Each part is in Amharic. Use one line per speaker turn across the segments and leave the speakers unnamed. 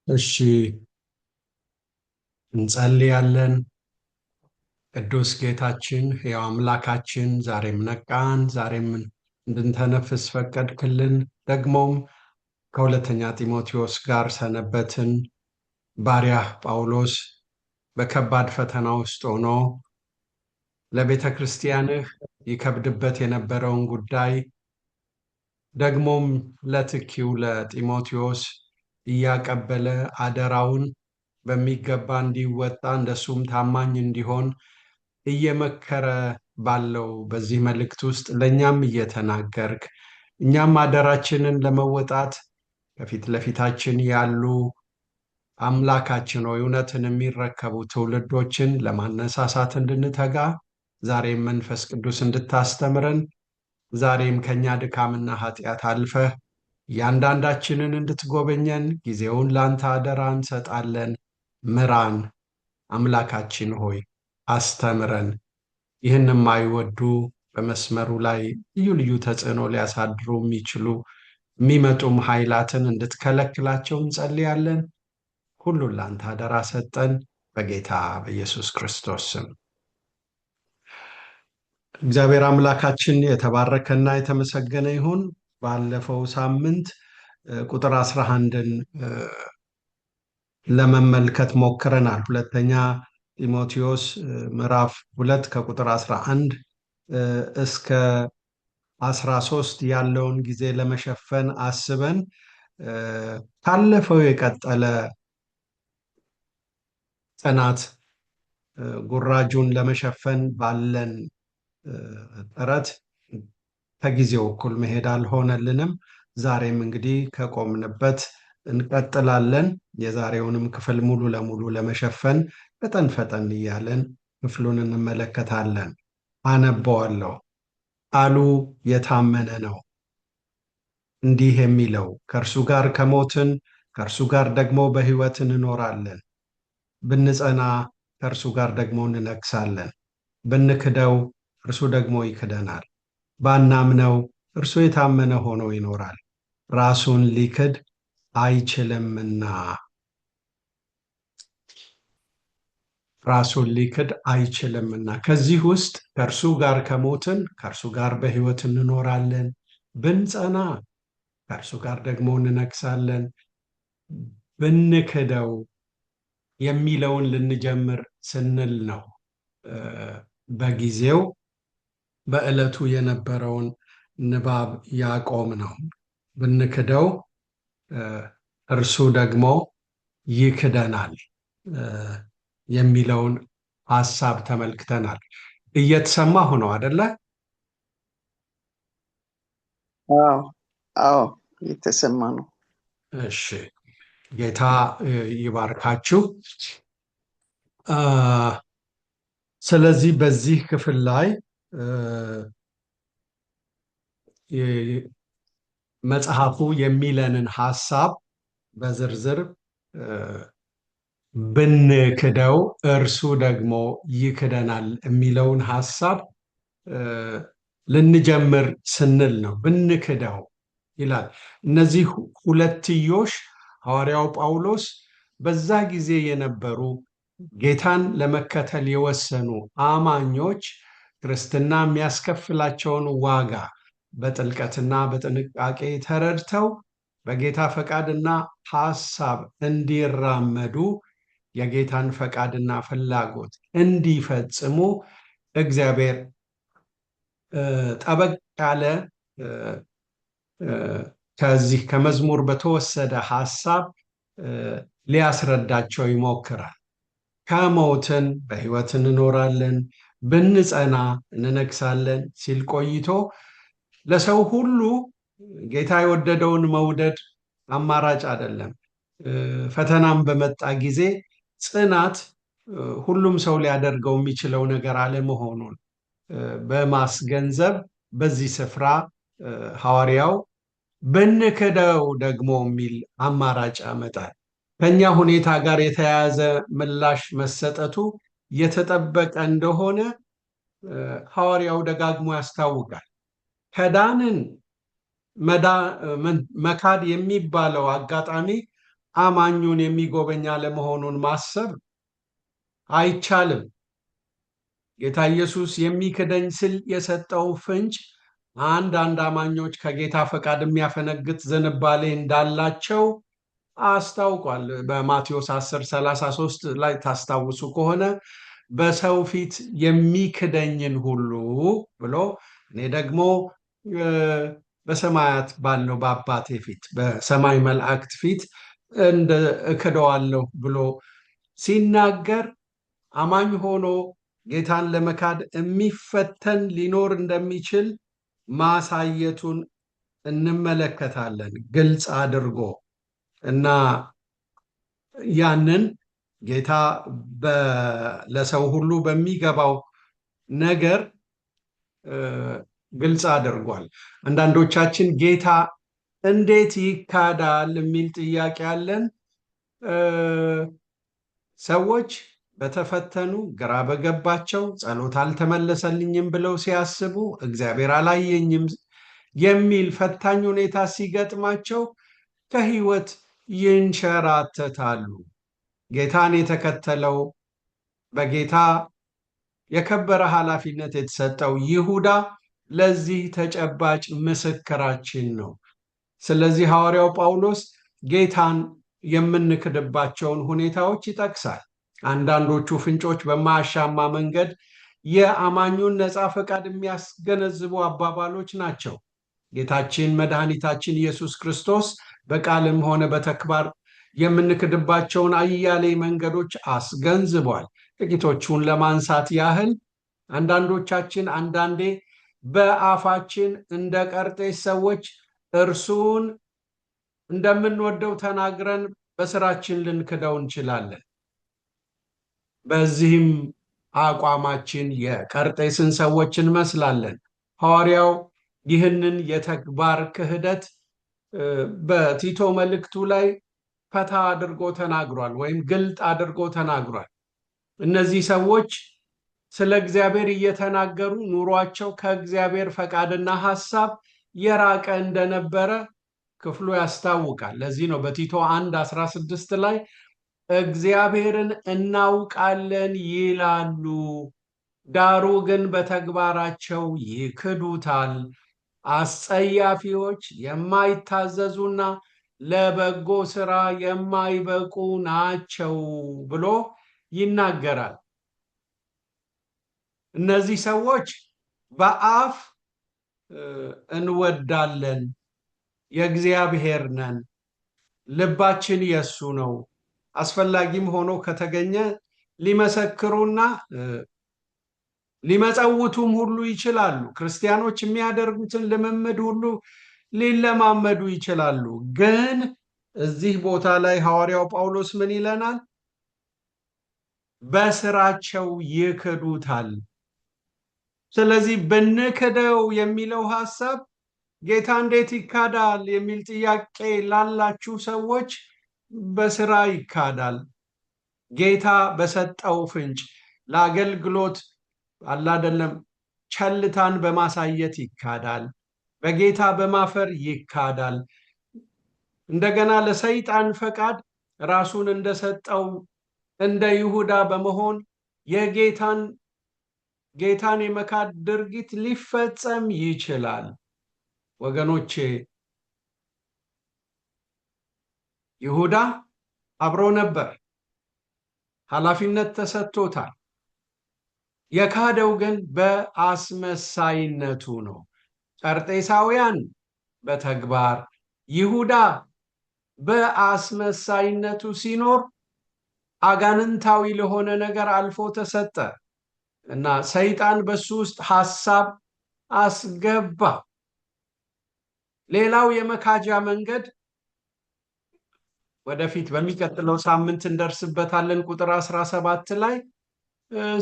እሺ፣ እንጸልያለን። ቅዱስ ጌታችን፣ ሕያው አምላካችን፣ ዛሬም ነቃን፣ ዛሬም እንድንተነፍስ ፈቀድክልን። ደግሞም ከሁለተኛ ጢሞቴዎስ ጋር ሰነበትን። ባሪያህ ጳውሎስ በከባድ ፈተና ውስጥ ሆኖ ለቤተ ክርስቲያንህ ይከብድበት የነበረውን ጉዳይ ደግሞም ለትኪው ለጢሞቴዎስ እያቀበለ አደራውን በሚገባ እንዲወጣ፣ እንደሱም ታማኝ እንዲሆን እየመከረ ባለው በዚህ መልእክት ውስጥ ለእኛም እየተናገርክ፣ እኛም አደራችንን ለመወጣት ከፊት ለፊታችን ያሉ፣ አምላካችን ሆይ፣ እውነትን የሚረከቡ ትውልዶችን ለማነሳሳት እንድንተጋ፣ ዛሬም መንፈስ ቅዱስ እንድታስተምረን፣ ዛሬም ከእኛ ድካምና ኃጢአት አልፈህ እያንዳንዳችንን እንድትጎበኘን ጊዜውን ላንተ አደራ እንሰጣለን። ምራን፣ አምላካችን ሆይ፣ አስተምረን። ይህን የማይወዱ፣ በመስመሩ ላይ ልዩ ልዩ ተጽዕኖ ሊያሳድሩ የሚችሉ የሚመጡም ኃይላትን እንድትከለክላቸው እንጸልያለን። ሁሉን ላንተ አደራ ሰጠን በጌታ በኢየሱስ ክርስቶስ ስም። እግዚአብሔር አምላካችን የተባረከና የተመሰገነ ይሁን። ባለፈው ሳምንት ቁጥር 11ን ለመመልከት ሞክረናል። ሁለተኛ ጢሞቴዎስ ምዕራፍ 2 ከቁጥር 11 እስከ 13 ያለውን ጊዜ ለመሸፈን አስበን፣ ካለፈው የቀጠለ ጥናት ጉራጁን ለመሸፈን ባለን ጥረት ከጊዜው እኩል መሄድ አልሆነልንም። ዛሬም እንግዲህ ከቆምንበት እንቀጥላለን። የዛሬውንም ክፍል ሙሉ ለሙሉ ለመሸፈን ፈጠን ፈጠን እያለን ክፍሉን እንመለከታለን። አነበዋለሁ። ቃሉ የታመነ ነው፣ እንዲህ የሚለው፣ ከእርሱ ጋር ከሞትን ከእርሱ ጋር ደግሞ በሕይወት እንኖራለን፣ ብንጸና ከእርሱ ጋር ደግሞ እንነግሳለን፣ ብንክደው እርሱ ደግሞ ይክደናል፣ ባናምነው እርሱ የታመነ ሆኖ ይኖራል፣ ራሱን ሊክድ አይችልምና። ራሱን ሊክድ አይችልምና። ከዚህ ውስጥ ከእርሱ ጋር ከሞትን ከእርሱ ጋር በሕይወት እንኖራለን፣ ብንጸና ከእርሱ ጋር ደግሞ እንነግሳለን፣ ብንክደው የሚለውን ልንጀምር ስንል ነው በጊዜው በዕለቱ የነበረውን ንባብ ያቆም ነው። ብንክደው እርሱ ደግሞ ይክደናል የሚለውን ሀሳብ ተመልክተናል። እየተሰማሁ ነው አደለ?
አዎ፣ እየተሰማ ነው።
እሺ፣ ጌታ ይባርካችሁ። ስለዚህ በዚህ ክፍል ላይ መጽሐፉ የሚለንን ሀሳብ በዝርዝር ብንክደው እርሱ ደግሞ ይክደናል የሚለውን ሀሳብ ልንጀምር ስንል ነው። ብንክደው ይላል። እነዚህ ሁለትዮሽ ሐዋርያው ጳውሎስ በዛ ጊዜ የነበሩ ጌታን ለመከተል የወሰኑ አማኞች ክርስትና የሚያስከፍላቸውን ዋጋ በጥልቀትና በጥንቃቄ ተረድተው በጌታ ፈቃድና ሐሳብ እንዲራመዱ፣ የጌታን ፈቃድና ፍላጎት እንዲፈጽሙ እግዚአብሔር ጠበቅ ያለ ከዚህ ከመዝሙር በተወሰደ ሐሳብ ሊያስረዳቸው ይሞክራል። ከሞትን በሕይወት እንኖራለን፣ ብንጸና እንነግሳለን ሲል ቆይቶ፣ ለሰው ሁሉ ጌታ የወደደውን መውደድ አማራጭ አይደለም። ፈተናም በመጣ ጊዜ ጽናት ሁሉም ሰው ሊያደርገው የሚችለው ነገር አለመሆኑን በማስገንዘብ በዚህ ስፍራ ሐዋርያው ብንክደው ደግሞ የሚል አማራጭ ያመጣል። ከኛ ሁኔታ ጋር የተያያዘ ምላሽ መሰጠቱ የተጠበቀ እንደሆነ ሐዋርያው ደጋግሞ ያስታውቃል። ከዳንን መካድ የሚባለው አጋጣሚ አማኙን የሚጎበኝ አለመሆኑን ማሰብ አይቻልም። ጌታ ኢየሱስ የሚክደኝ ስል የሰጠው ፍንጭ አንዳንድ አማኞች ከጌታ ፈቃድ የሚያፈነግጥ ዝንባሌ እንዳላቸው አስታውቋል። በማቴዎስ 10:33 ላይ ታስታውሱ ከሆነ በሰው ፊት የሚክደኝን ሁሉ ብሎ እኔ ደግሞ በሰማያት ባለው በአባቴ ፊት በሰማይ መላእክት ፊት እንደ እክደዋለሁ ብሎ ሲናገር አማኝ ሆኖ ጌታን ለመካድ የሚፈተን ሊኖር እንደሚችል ማሳየቱን እንመለከታለን፣ ግልጽ አድርጎ። እና ያንን ጌታ ለሰው ሁሉ በሚገባው ነገር ግልጽ አድርጓል። አንዳንዶቻችን ጌታ እንዴት ይካዳል የሚል ጥያቄ አለን። ሰዎች በተፈተኑ፣ ግራ በገባቸው፣ ጸሎት አልተመለሰልኝም ብለው ሲያስቡ፣ እግዚአብሔር አላየኝም የሚል ፈታኝ ሁኔታ ሲገጥማቸው ከህይወት ይንሸራተታሉ። ጌታን የተከተለው፣ በጌታ የከበረ ኃላፊነት የተሰጠው ይሁዳ ለዚህ ተጨባጭ ምስክራችን ነው። ስለዚህ ሐዋርያው ጳውሎስ ጌታን የምንክድባቸውን ሁኔታዎች ይጠቅሳል። አንዳንዶቹ ፍንጮች በማያሻማ መንገድ የአማኙን ነፃ ፈቃድ የሚያስገነዝቡ አባባሎች ናቸው። ጌታችን መድኃኒታችን ኢየሱስ ክርስቶስ በቃልም ሆነ በተግባር የምንክድባቸውን አያሌ መንገዶች አስገንዝቧል። ጥቂቶቹን ለማንሳት ያህል፣ አንዳንዶቻችን አንዳንዴ በአፋችን እንደ ቀርጤስ ሰዎች እርሱን እንደምንወደው ተናግረን በስራችን ልንክደው እንችላለን። በዚህም አቋማችን የቀርጤስን ሰዎች እንመስላለን። ሐዋርያው ይህንን የተግባር ክህደት በቲቶ መልእክቱ ላይ ፈታ አድርጎ ተናግሯል፣ ወይም ግልጥ አድርጎ ተናግሯል። እነዚህ ሰዎች ስለ እግዚአብሔር እየተናገሩ ኑሯቸው ከእግዚአብሔር ፈቃድና ሐሳብ የራቀ እንደነበረ ክፍሉ ያስታውቃል። ለዚህ ነው በቲቶ 1:16 ላይ እግዚአብሔርን እናውቃለን ይላሉ፣ ዳሩ ግን በተግባራቸው ይክዱታል፣ አስጸያፊዎች፣ የማይታዘዙና ለበጎ ስራ የማይበቁ ናቸው ብሎ ይናገራል። እነዚህ ሰዎች በአፍ እንወዳለን፣ የእግዚአብሔር ነን፣ ልባችን የሱ ነው፣ አስፈላጊም ሆኖ ከተገኘ ሊመሰክሩና ሊመጸውቱም ሁሉ ይችላሉ። ክርስቲያኖች የሚያደርጉትን ልምምድ ሁሉ ሊለማመዱ ይችላሉ። ግን እዚህ ቦታ ላይ ሐዋርያው ጳውሎስ ምን ይለናል? በስራቸው ይክዱታል። ስለዚህ ብንክደው የሚለው ሐሳብ ጌታ እንዴት ይካዳል የሚል ጥያቄ ላላችሁ ሰዎች በስራ ይካዳል። ጌታ በሰጠው ፍንጭ ለአገልግሎት አላደለም ቸልታን በማሳየት ይካዳል። በጌታ በማፈር ይካዳል። እንደገና ለሰይጣን ፈቃድ ራሱን እንደሰጠው እንደ ይሁዳ በመሆን ጌታን የመካድ ድርጊት ሊፈጸም ይችላል። ወገኖቼ፣ ይሁዳ አብሮ ነበር፣ ኃላፊነት ተሰጥቶታል። የካደው ግን በአስመሳይነቱ ነው። ቀርጤሳውያን በተግባር፣ ይሁዳ በአስመሳይነቱ ሲኖር አጋንንታዊ ለሆነ ነገር አልፎ ተሰጠ እና ሰይጣን በሱ ውስጥ ሐሳብ አስገባ። ሌላው የመካጃ መንገድ ወደፊት በሚቀጥለው ሳምንት እንደርስበታለን። ቁጥር 17 ላይ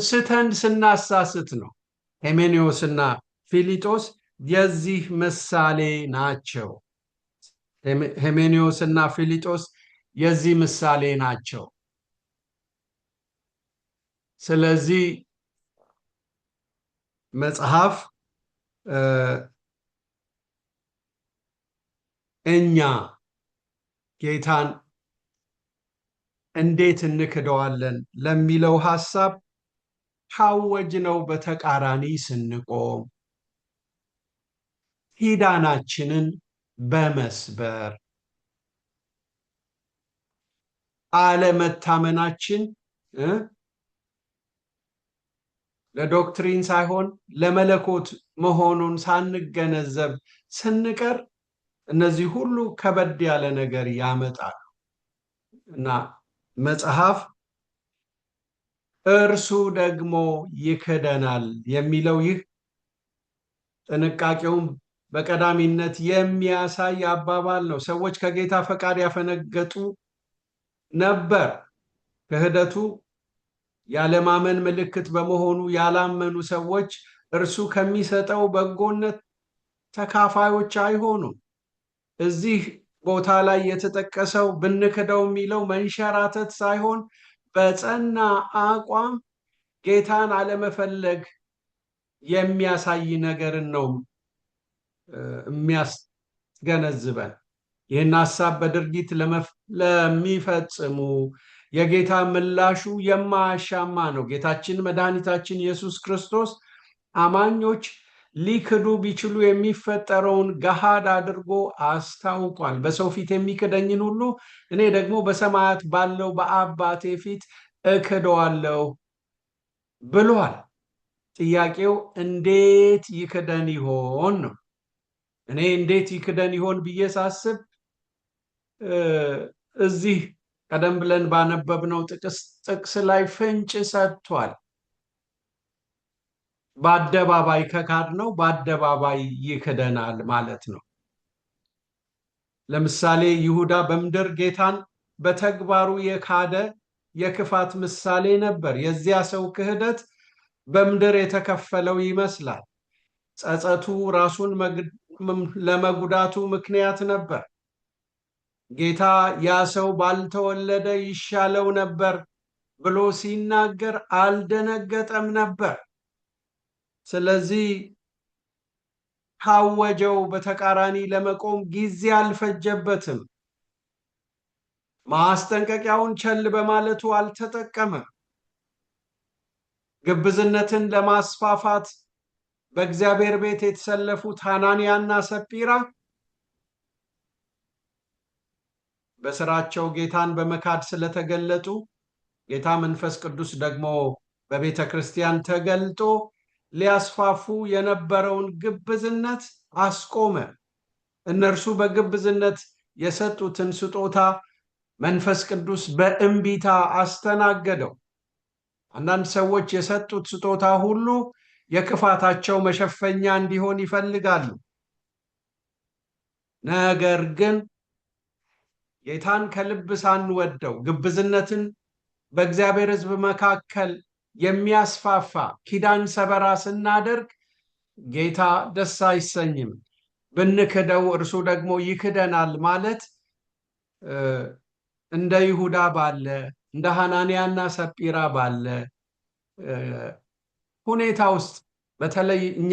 ስተን ስናሳስት ነው። ሄሜኔዎስና ፊሊጦስ የዚህ ምሳሌ ናቸው። ሄሜኔዎስና ፊሊጦስ የዚህ ምሳሌ ናቸው። ስለዚህ መጽሐፍ እኛ ጌታን እንዴት እንክደዋለን ለሚለው ሐሳብ ካወጅነው በተቃራኒ ስንቆም፣ ኪዳናችንን በመስበር፣ አለመታመናችን ለዶክትሪን ሳይሆን ለመለኮት መሆኑን ሳንገነዘብ ስንቀር እነዚህ ሁሉ ከበድ ያለ ነገር ያመጣሉ። እና መጽሐፍ እርሱ ደግሞ ይክደናል የሚለው ይህ ጥንቃቄውን በቀዳሚነት የሚያሳይ አባባል ነው። ሰዎች ከጌታ ፈቃድ ያፈነገጡ ነበር። ክህደቱ ያለማመን ምልክት በመሆኑ ያላመኑ ሰዎች እርሱ ከሚሰጠው በጎነት ተካፋዮች አይሆኑም። እዚህ ቦታ ላይ የተጠቀሰው ብንክደው የሚለው መንሸራተት ሳይሆን በጸና አቋም ጌታን አለመፈለግ የሚያሳይ ነገርን ነው የሚያስገነዝበን። ይህን ሐሳብ በድርጊት ለሚፈጽሙ የጌታ ምላሹ የማያሻማ ነው። ጌታችን መድኃኒታችን ኢየሱስ ክርስቶስ አማኞች ሊክዱ ቢችሉ የሚፈጠረውን ገሃድ አድርጎ አስታውቋል። በሰው ፊት የሚክደኝን ሁሉ እኔ ደግሞ በሰማያት ባለው በአባቴ ፊት እክደዋለሁ ብሏል። ጥያቄው እንዴት ይክደን ይሆን ነው። እኔ እንዴት ይክደን ይሆን ብዬ ሳስብ እዚህ ቀደም ብለን ባነበብነው ጥቅስ ላይ ፍንጭ ሰጥቷል። በአደባባይ ከካድነው በአደባባይ ይክደናል ማለት ነው። ለምሳሌ ይሁዳ በምድር ጌታን በተግባሩ የካደ የክፋት ምሳሌ ነበር። የዚያ ሰው ክህደት በምድር የተከፈለው ይመስላል። ጸጸቱ ራሱን ለመጉዳቱ ምክንያት ነበር። ጌታ ያ ሰው ባልተወለደ ይሻለው ነበር ብሎ ሲናገር አልደነገጠም ነበር። ስለዚህ ካወጀው በተቃራኒ ለመቆም ጊዜ አልፈጀበትም። ማስጠንቀቂያውን ቸል በማለቱ አልተጠቀመም። ግብዝነትን ለማስፋፋት በእግዚአብሔር ቤት የተሰለፉት ሐናንያና ሰጲራ በስራቸው ጌታን በመካድ ስለተገለጡ ጌታ መንፈስ ቅዱስ ደግሞ በቤተ ክርስቲያን ተገልጦ ሊያስፋፉ የነበረውን ግብዝነት አስቆመ። እነርሱ በግብዝነት የሰጡትን ስጦታ መንፈስ ቅዱስ በእምቢታ አስተናገደው። አንዳንድ ሰዎች የሰጡት ስጦታ ሁሉ የክፋታቸው መሸፈኛ እንዲሆን ይፈልጋሉ። ነገር ግን ጌታን ከልብ ሳንወደው ግብዝነትን በእግዚአብሔር ሕዝብ መካከል የሚያስፋፋ ኪዳን ሰበራ ስናደርግ ጌታ ደስ አይሰኝም። ብንክደው እርሱ ደግሞ ይክደናል ማለት እንደ ይሁዳ ባለ፣ እንደ ሐናንያና ሰጲራ ባለ ሁኔታ ውስጥ፣ በተለይ እኛ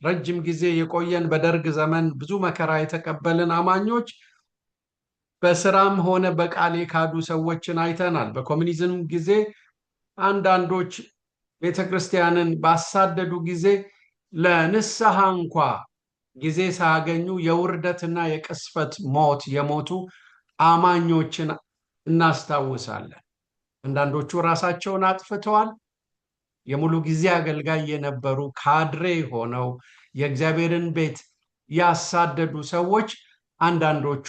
ረጅም ጊዜ የቆየን፣ በደርግ ዘመን ብዙ መከራ የተቀበልን አማኞች በስራም ሆነ በቃል የካዱ ሰዎችን አይተናል። በኮሚኒዝም ጊዜ አንዳንዶች ቤተ ክርስቲያንን ባሳደዱ ጊዜ ለንስሐ እንኳ ጊዜ ሳያገኙ የውርደትና የቅስፈት ሞት የሞቱ አማኞችን እናስታውሳለን። አንዳንዶቹ ራሳቸውን አጥፍተዋል። የሙሉ ጊዜ አገልጋይ የነበሩ፣ ካድሬ ሆነው የእግዚአብሔርን ቤት ያሳደዱ ሰዎች፣ አንዳንዶቹ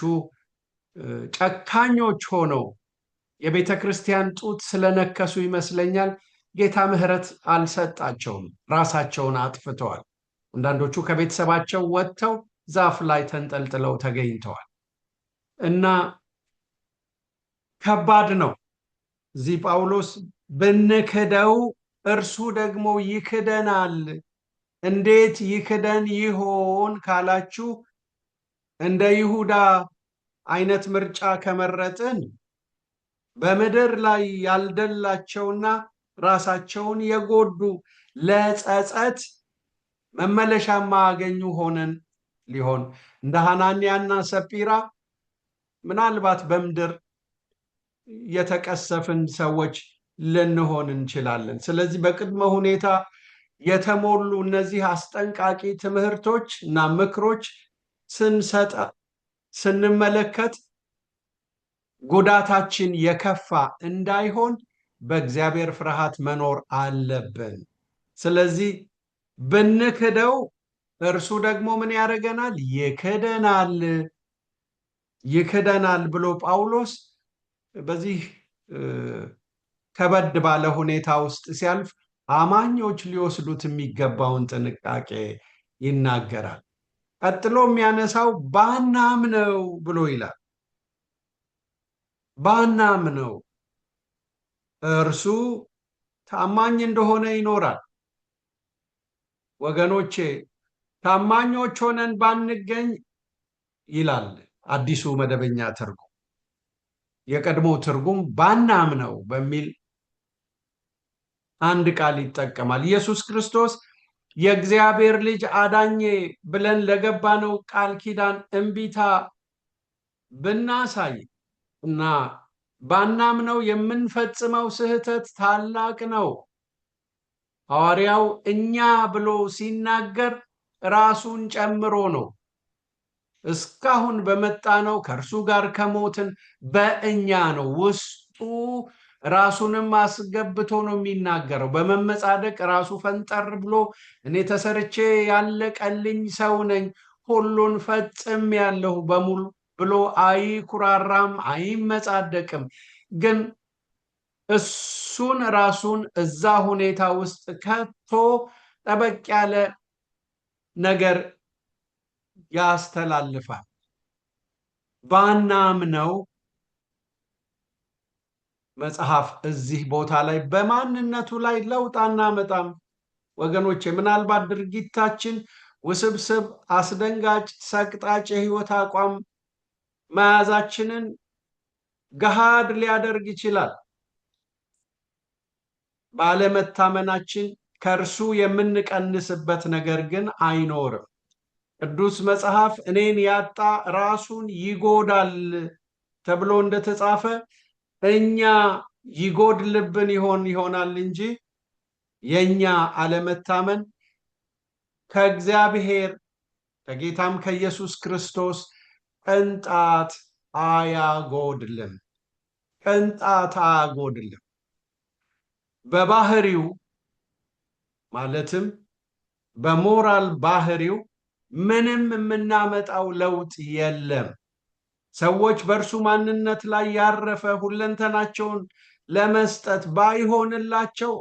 ጨካኞች ሆነው የቤተ ክርስቲያን ጡት ስለነከሱ ይመስለኛል ጌታ ምሕረት አልሰጣቸውም፣ ራሳቸውን አጥፍተዋል። አንዳንዶቹ ከቤተሰባቸው ወጥተው ዛፍ ላይ ተንጠልጥለው ተገኝተዋል። እና ከባድ ነው። እዚህ ጳውሎስ ብንክደው እርሱ ደግሞ ይክደናል። እንዴት ይክደን ይሆን ካላችሁ፣ እንደ ይሁዳ አይነት ምርጫ ከመረጥን በምድር ላይ ያልደላቸውና ራሳቸውን የጎዱ፣ ለጸጸት መመለሻ ማያገኙ ሆነን ሊሆን፣ እንደ ሐናንያና ሰጲራ ምናልባት በምድር የተቀሰፍን ሰዎች ልንሆን እንችላለን። ስለዚህ በቅድመ ሁኔታ የተሞሉ እነዚህ አስጠንቃቂ ትምህርቶች እና ምክሮች ስንሰጥ ስንመለከት ጉዳታችን የከፋ እንዳይሆን በእግዚአብሔር ፍርሃት መኖር አለብን። ስለዚህ ብንክደው እርሱ ደግሞ ምን ያደርገናል? ይክደናል፣ ይክደናል ብሎ ጳውሎስ በዚህ ከበድ ባለ ሁኔታ ውስጥ ሲያልፍ አማኞች ሊወስዱት የሚገባውን ጥንቃቄ ይናገራል። ቀጥሎ የሚያነሳው ባናምነው ብሎ ይላል። ባናምነው እርሱ ታማኝ እንደሆነ ይኖራል። ወገኖቼ፣ ታማኞች ሆነን ባንገኝ ይላል አዲሱ መደበኛ ትርጉም። የቀድሞ ትርጉም ባናምነው በሚል አንድ ቃል ይጠቀማል። ኢየሱስ ክርስቶስ የእግዚአብሔር ልጅ አዳኜ ብለን ለገባነው ቃል ኪዳን እምቢታ ብናሳይ እና ባናምነው የምንፈጽመው ስህተት ታላቅ ነው። ሐዋርያው እኛ ብሎ ሲናገር ራሱን ጨምሮ ነው። እስካሁን በመጣነው ከእርሱ ጋር ከሞትን በእኛ ነው። ውስጡ ራሱንም አስገብቶ ነው የሚናገረው። በመመጻደቅ ራሱ ፈንጠር ብሎ እኔ ተሰርቼ ያለቀልኝ ሰው ነኝ፣ ሁሉን ፈጽሜያለሁ በሙሉ ብሎ አይኩራራም፣ አይመጻደቅም። ግን እሱን ራሱን እዛ ሁኔታ ውስጥ ከቶ ጠበቅ ያለ ነገር ያስተላልፋል። ባናምነው መጽሐፍ እዚህ ቦታ ላይ በማንነቱ ላይ ለውጥ አናመጣም። ወገኖቼ፣ ምናልባት ድርጊታችን ውስብስብ፣ አስደንጋጭ፣ ሰቅጣጭ የህይወት አቋም መያዛችንን ገሃድ ሊያደርግ ይችላል። ባለመታመናችን ከእርሱ የምንቀንስበት ነገር ግን አይኖርም። ቅዱስ መጽሐፍ እኔን ያጣ ራሱን ይጎዳል ተብሎ እንደተጻፈ እኛ ይጎድልብን ይሆን ይሆናል እንጂ የኛ አለመታመን ከእግዚአብሔር ከጌታም ከኢየሱስ ክርስቶስ ቅንጣት አያጎድልም። ቅንጣት አያጎድልም። በባህሪው፣ ማለትም በሞራል ባህሪው ምንም የምናመጣው ለውጥ የለም። ሰዎች በእርሱ ማንነት ላይ ያረፈ ሁለንተናቸውን ለመስጠት ባይሆንላቸው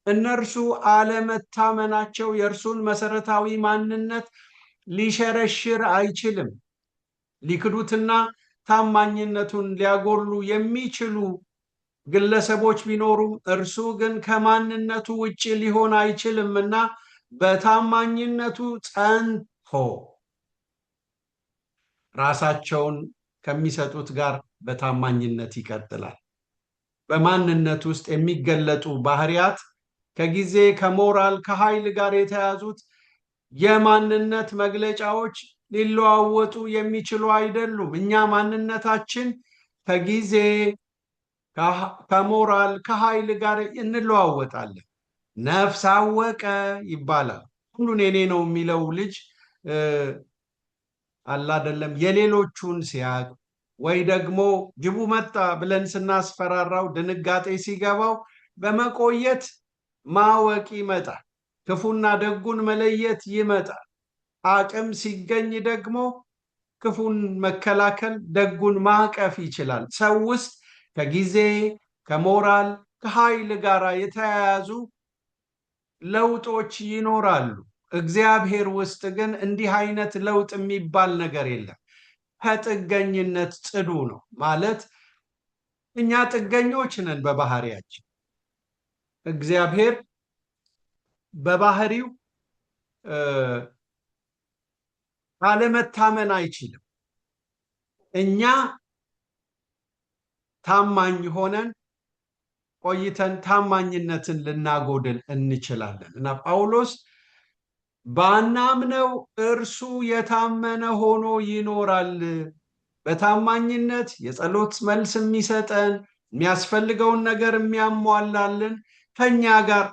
እነርሱ አለመታመናቸው የእርሱን መሰረታዊ ማንነት ሊሸረሽር አይችልም። ሊክዱትና ታማኝነቱን ሊያጎሉ የሚችሉ ግለሰቦች ቢኖሩም እርሱ ግን ከማንነቱ ውጭ ሊሆን አይችልምና በታማኝነቱ ጸንቶ ራሳቸውን ከሚሰጡት ጋር በታማኝነት ይቀጥላል። በማንነት ውስጥ የሚገለጡ ባህሪያት ከጊዜ፣ ከሞራል፣ ከኃይል ጋር የተያዙት የማንነት መግለጫዎች ሊለዋወጡ የሚችሉ አይደሉም። እኛ ማንነታችን ከጊዜ፣ ከሞራል፣ ከኃይል ጋር እንለዋወጣለን። ነፍስ አወቀ ይባላል። ሁሉን የኔ ነው የሚለው ልጅ አለ አይደለም፣ የሌሎቹን ሲያቅ ወይ ደግሞ ጅቡ መጣ ብለን ስናስፈራራው ድንጋጤ ሲገባው በመቆየት ማወቅ ይመጣል። ክፉና ደጉን መለየት ይመጣል። አቅም ሲገኝ ደግሞ ክፉን መከላከል፣ ደጉን ማቀፍ ይችላል። ሰው ውስጥ ከጊዜ፣ ከሞራል፣ ከኃይል ጋር የተያያዙ ለውጦች ይኖራሉ። እግዚአብሔር ውስጥ ግን እንዲህ አይነት ለውጥ የሚባል ነገር የለም። ከጥገኝነት ጽዱ ነው። ማለት እኛ ጥገኞች ነን በባህሪያችን። እግዚአብሔር በባህሪው አለመታመን አይችልም። እኛ ታማኝ ሆነን ቆይተን ታማኝነትን ልናጎድል እንችላለን። እና ጳውሎስ ባናምነው እርሱ የታመነ ሆኖ ይኖራል። በታማኝነት የጸሎት መልስ የሚሰጠን፣ የሚያስፈልገውን ነገር የሚያሟላልን ከኛ ጋር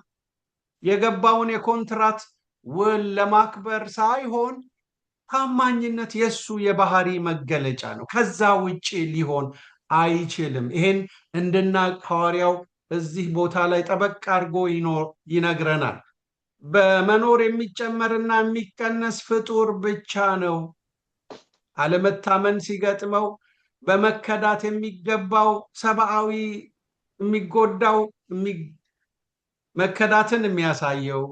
የገባውን የኮንትራት ውል ለማክበር ሳይሆን ታማኝነት የእሱ የባህሪ መገለጫ ነው። ከዛ ውጪ ሊሆን አይችልም። ይሄን እንድናቅ ሐዋርያው እዚህ ቦታ ላይ ጠበቅ አድርጎ ይነግረናል። በመኖር የሚጨመርና የሚቀነስ ፍጡር ብቻ ነው። አለመታመን ሲገጥመው በመከዳት የሚገባው ሰብአዊ የሚጎዳው መከዳትን የሚያሳየው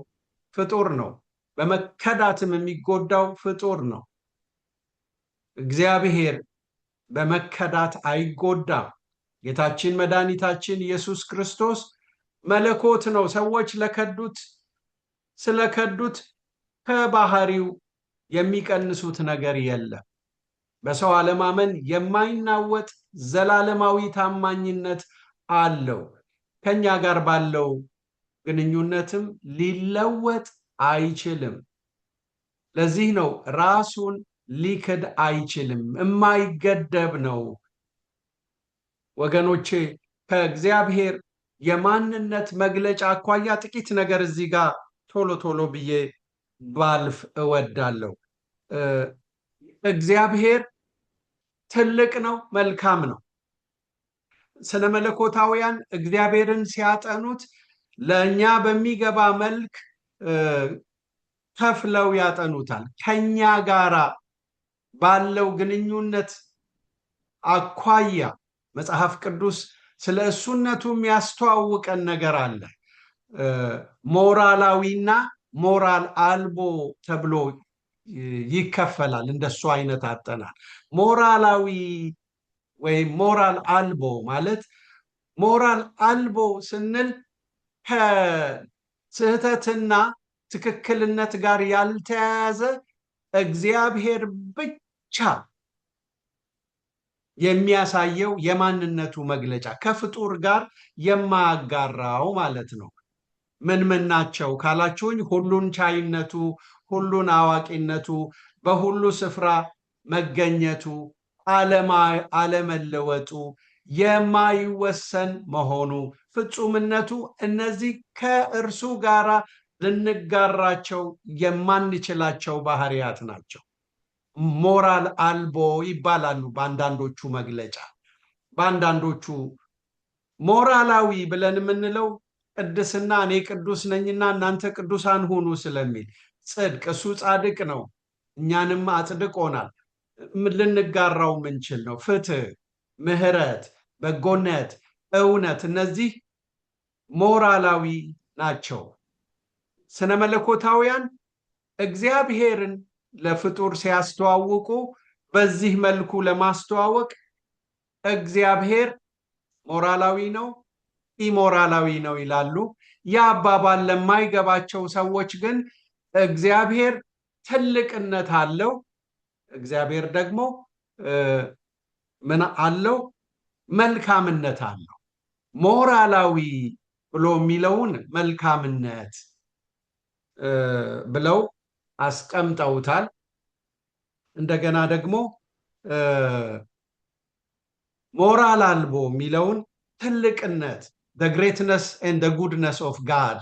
ፍጡር ነው። በመከዳትም የሚጎዳው ፍጡር ነው። እግዚአብሔር በመከዳት አይጎዳም። ጌታችን መድኃኒታችን ኢየሱስ ክርስቶስ መለኮት ነው። ሰዎች ለከዱት ስለከዱት ከባህሪው የሚቀንሱት ነገር የለም። በሰው አለማመን የማይናወጥ ዘላለማዊ ታማኝነት አለው። ከኛ ጋር ባለው ግንኙነትም ሊለወጥ አይችልም። ለዚህ ነው ራሱን ሊክድ አይችልም፣ የማይገደብ ነው። ወገኖቼ፣ ከእግዚአብሔር የማንነት መግለጫ አኳያ ጥቂት ነገር እዚህ ጋር ቶሎ ቶሎ ብዬ ባልፍ እወዳለሁ። እግዚአብሔር ትልቅ ነው፣ መልካም ነው። ስነ መለኮታውያን እግዚአብሔርን ሲያጠኑት ለእኛ በሚገባ መልክ ከፍለው ያጠኑታል። ከኛ ጋራ ባለው ግንኙነት አኳያ መጽሐፍ ቅዱስ ስለ እሱነቱ የሚያስተዋውቀን ነገር አለ። ሞራላዊና ሞራል አልቦ ተብሎ ይከፈላል። እንደሱ አይነት አጠናል። ሞራላዊ ወይም ሞራል አልቦ ማለት፣ ሞራል አልቦ ስንል ከስህተትና ትክክልነት ጋር ያልተያያዘ እግዚአብሔር ብቻ የሚያሳየው የማንነቱ መግለጫ፣ ከፍጡር ጋር የማያጋራው ማለት ነው። ምን ምን ናቸው ካላችሁኝ፣ ሁሉን ቻይነቱ፣ ሁሉን አዋቂነቱ፣ በሁሉ ስፍራ መገኘቱ፣ አለመለወጡ፣ የማይወሰን መሆኑ፣ ፍጹምነቱ፣ እነዚህ ከእርሱ ጋራ ልንጋራቸው የማንችላቸው ባህሪያት ናቸው። ሞራል አልቦ ይባላሉ በአንዳንዶቹ መግለጫ። በአንዳንዶቹ ሞራላዊ ብለን የምንለው ቅድስና፣ እኔ ቅዱስ ነኝና እናንተ ቅዱሳን ሁኑ ስለሚል፣ ጽድቅ፣ እሱ ጻድቅ ነው፣ እኛንም አጽድቆናል፣ ልንጋራው የምንችል ነው። ፍትህ፣ ምህረት፣ በጎነት፣ እውነት፣ እነዚህ ሞራላዊ ናቸው። ስነ መለኮታውያን እግዚአብሔርን ለፍጡር ሲያስተዋውቁ በዚህ መልኩ ለማስተዋወቅ እግዚአብሔር ሞራላዊ ነው፣ ኢሞራላዊ ነው ይላሉ። ያ አባባል ለማይገባቸው ሰዎች ግን እግዚአብሔር ትልቅነት አለው፣ እግዚአብሔር ደግሞ ምን አለው? መልካምነት አለው። ሞራላዊ ብሎ የሚለውን መልካምነት ብለው አስቀምጠውታል። እንደገና ደግሞ ሞራል አልቦ የሚለውን ትልቅነት፣ the greatness and the goodness of God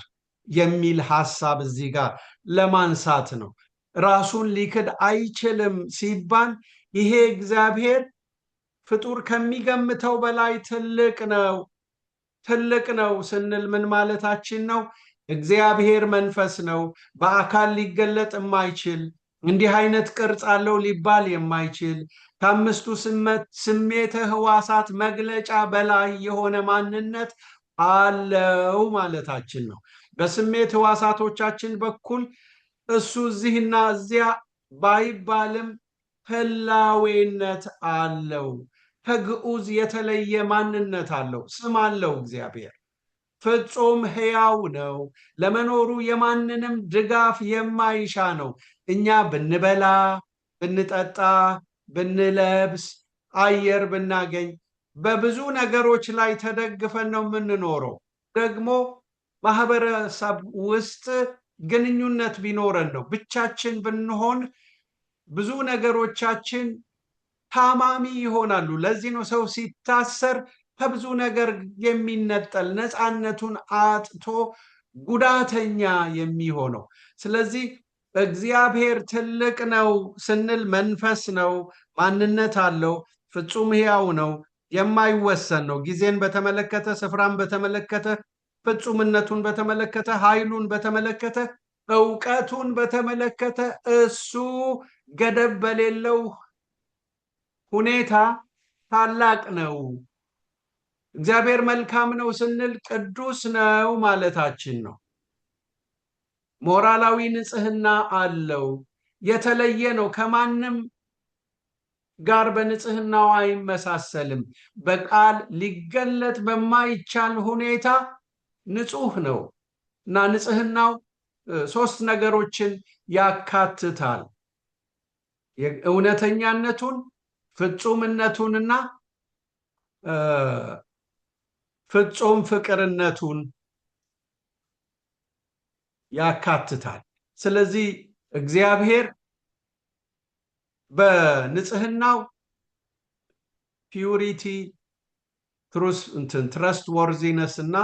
የሚል ሀሳብ እዚህ ጋር ለማንሳት ነው። ራሱን ሊክድ አይችልም ሲባል ይሄ እግዚአብሔር ፍጡር ከሚገምተው በላይ ትልቅ ነው። ትልቅ ነው ስንል ምን ማለታችን ነው? እግዚአብሔር መንፈስ ነው። በአካል ሊገለጥ የማይችል፣ እንዲህ አይነት ቅርጽ አለው ሊባል የማይችል፣ ከአምስቱ ስሜተ ህዋሳት መግለጫ በላይ የሆነ ማንነት አለው ማለታችን ነው። በስሜት ህዋሳቶቻችን በኩል እሱ እዚህና እዚያ ባይባልም ህላዌነት አለው። ከግዑዝ የተለየ ማንነት አለው። ስም አለው። እግዚአብሔር ፍጹም ሕያው ነው። ለመኖሩ የማንንም ድጋፍ የማይሻ ነው። እኛ ብንበላ፣ ብንጠጣ፣ ብንለብስ፣ አየር ብናገኝ በብዙ ነገሮች ላይ ተደግፈን ነው የምንኖረው። ደግሞ ማህበረሰብ ውስጥ ግንኙነት ቢኖረን ነው። ብቻችን ብንሆን ብዙ ነገሮቻችን ታማሚ ይሆናሉ። ለዚህ ነው ሰው ሲታሰር ከብዙ ነገር የሚነጠል፣ ነፃነቱን አጥቶ ጉዳተኛ የሚሆነው። ስለዚህ እግዚአብሔር ትልቅ ነው ስንል መንፈስ ነው፣ ማንነት አለው፣ ፍጹም ሕያው ነው፣ የማይወሰን ነው። ጊዜን በተመለከተ፣ ስፍራን በተመለከተ፣ ፍጹምነቱን በተመለከተ፣ ኃይሉን በተመለከተ፣ እውቀቱን በተመለከተ እሱ ገደብ በሌለው ሁኔታ ታላቅ ነው። እግዚአብሔር መልካም ነው ስንል ቅዱስ ነው ማለታችን ነው። ሞራላዊ ንጽሕና አለው። የተለየ ነው። ከማንም ጋር በንጽሕናው አይመሳሰልም። በቃል ሊገለጥ በማይቻል ሁኔታ ንጹሕ ነው እና ንጽሕናው ሶስት ነገሮችን ያካትታል። እውነተኛነቱን፣ ፍጹምነቱንና ፍጹም ፍቅርነቱን ያካትታል። ስለዚህ እግዚአብሔር በንጽህናው purity፣ እንትን trustworthiness እና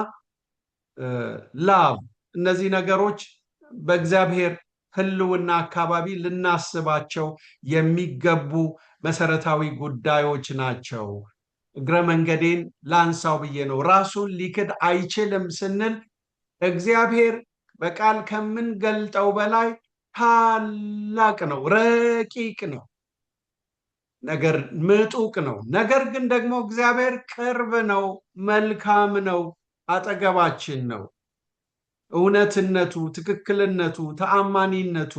love፣ እነዚህ ነገሮች በእግዚአብሔር ሕልውና አካባቢ ልናስባቸው የሚገቡ መሰረታዊ ጉዳዮች ናቸው። እግረ መንገዴን ላንሳው ብዬ ነው። ራሱን ሊክድ አይችልም ስንል እግዚአብሔር በቃል ከምንገልጠው በላይ ታላቅ ነው፣ ረቂቅ ነው፣ ነገር ምጡቅ ነው። ነገር ግን ደግሞ እግዚአብሔር ቅርብ ነው፣ መልካም ነው፣ አጠገባችን ነው። እውነትነቱ፣ ትክክልነቱ፣ ተአማኒነቱ፣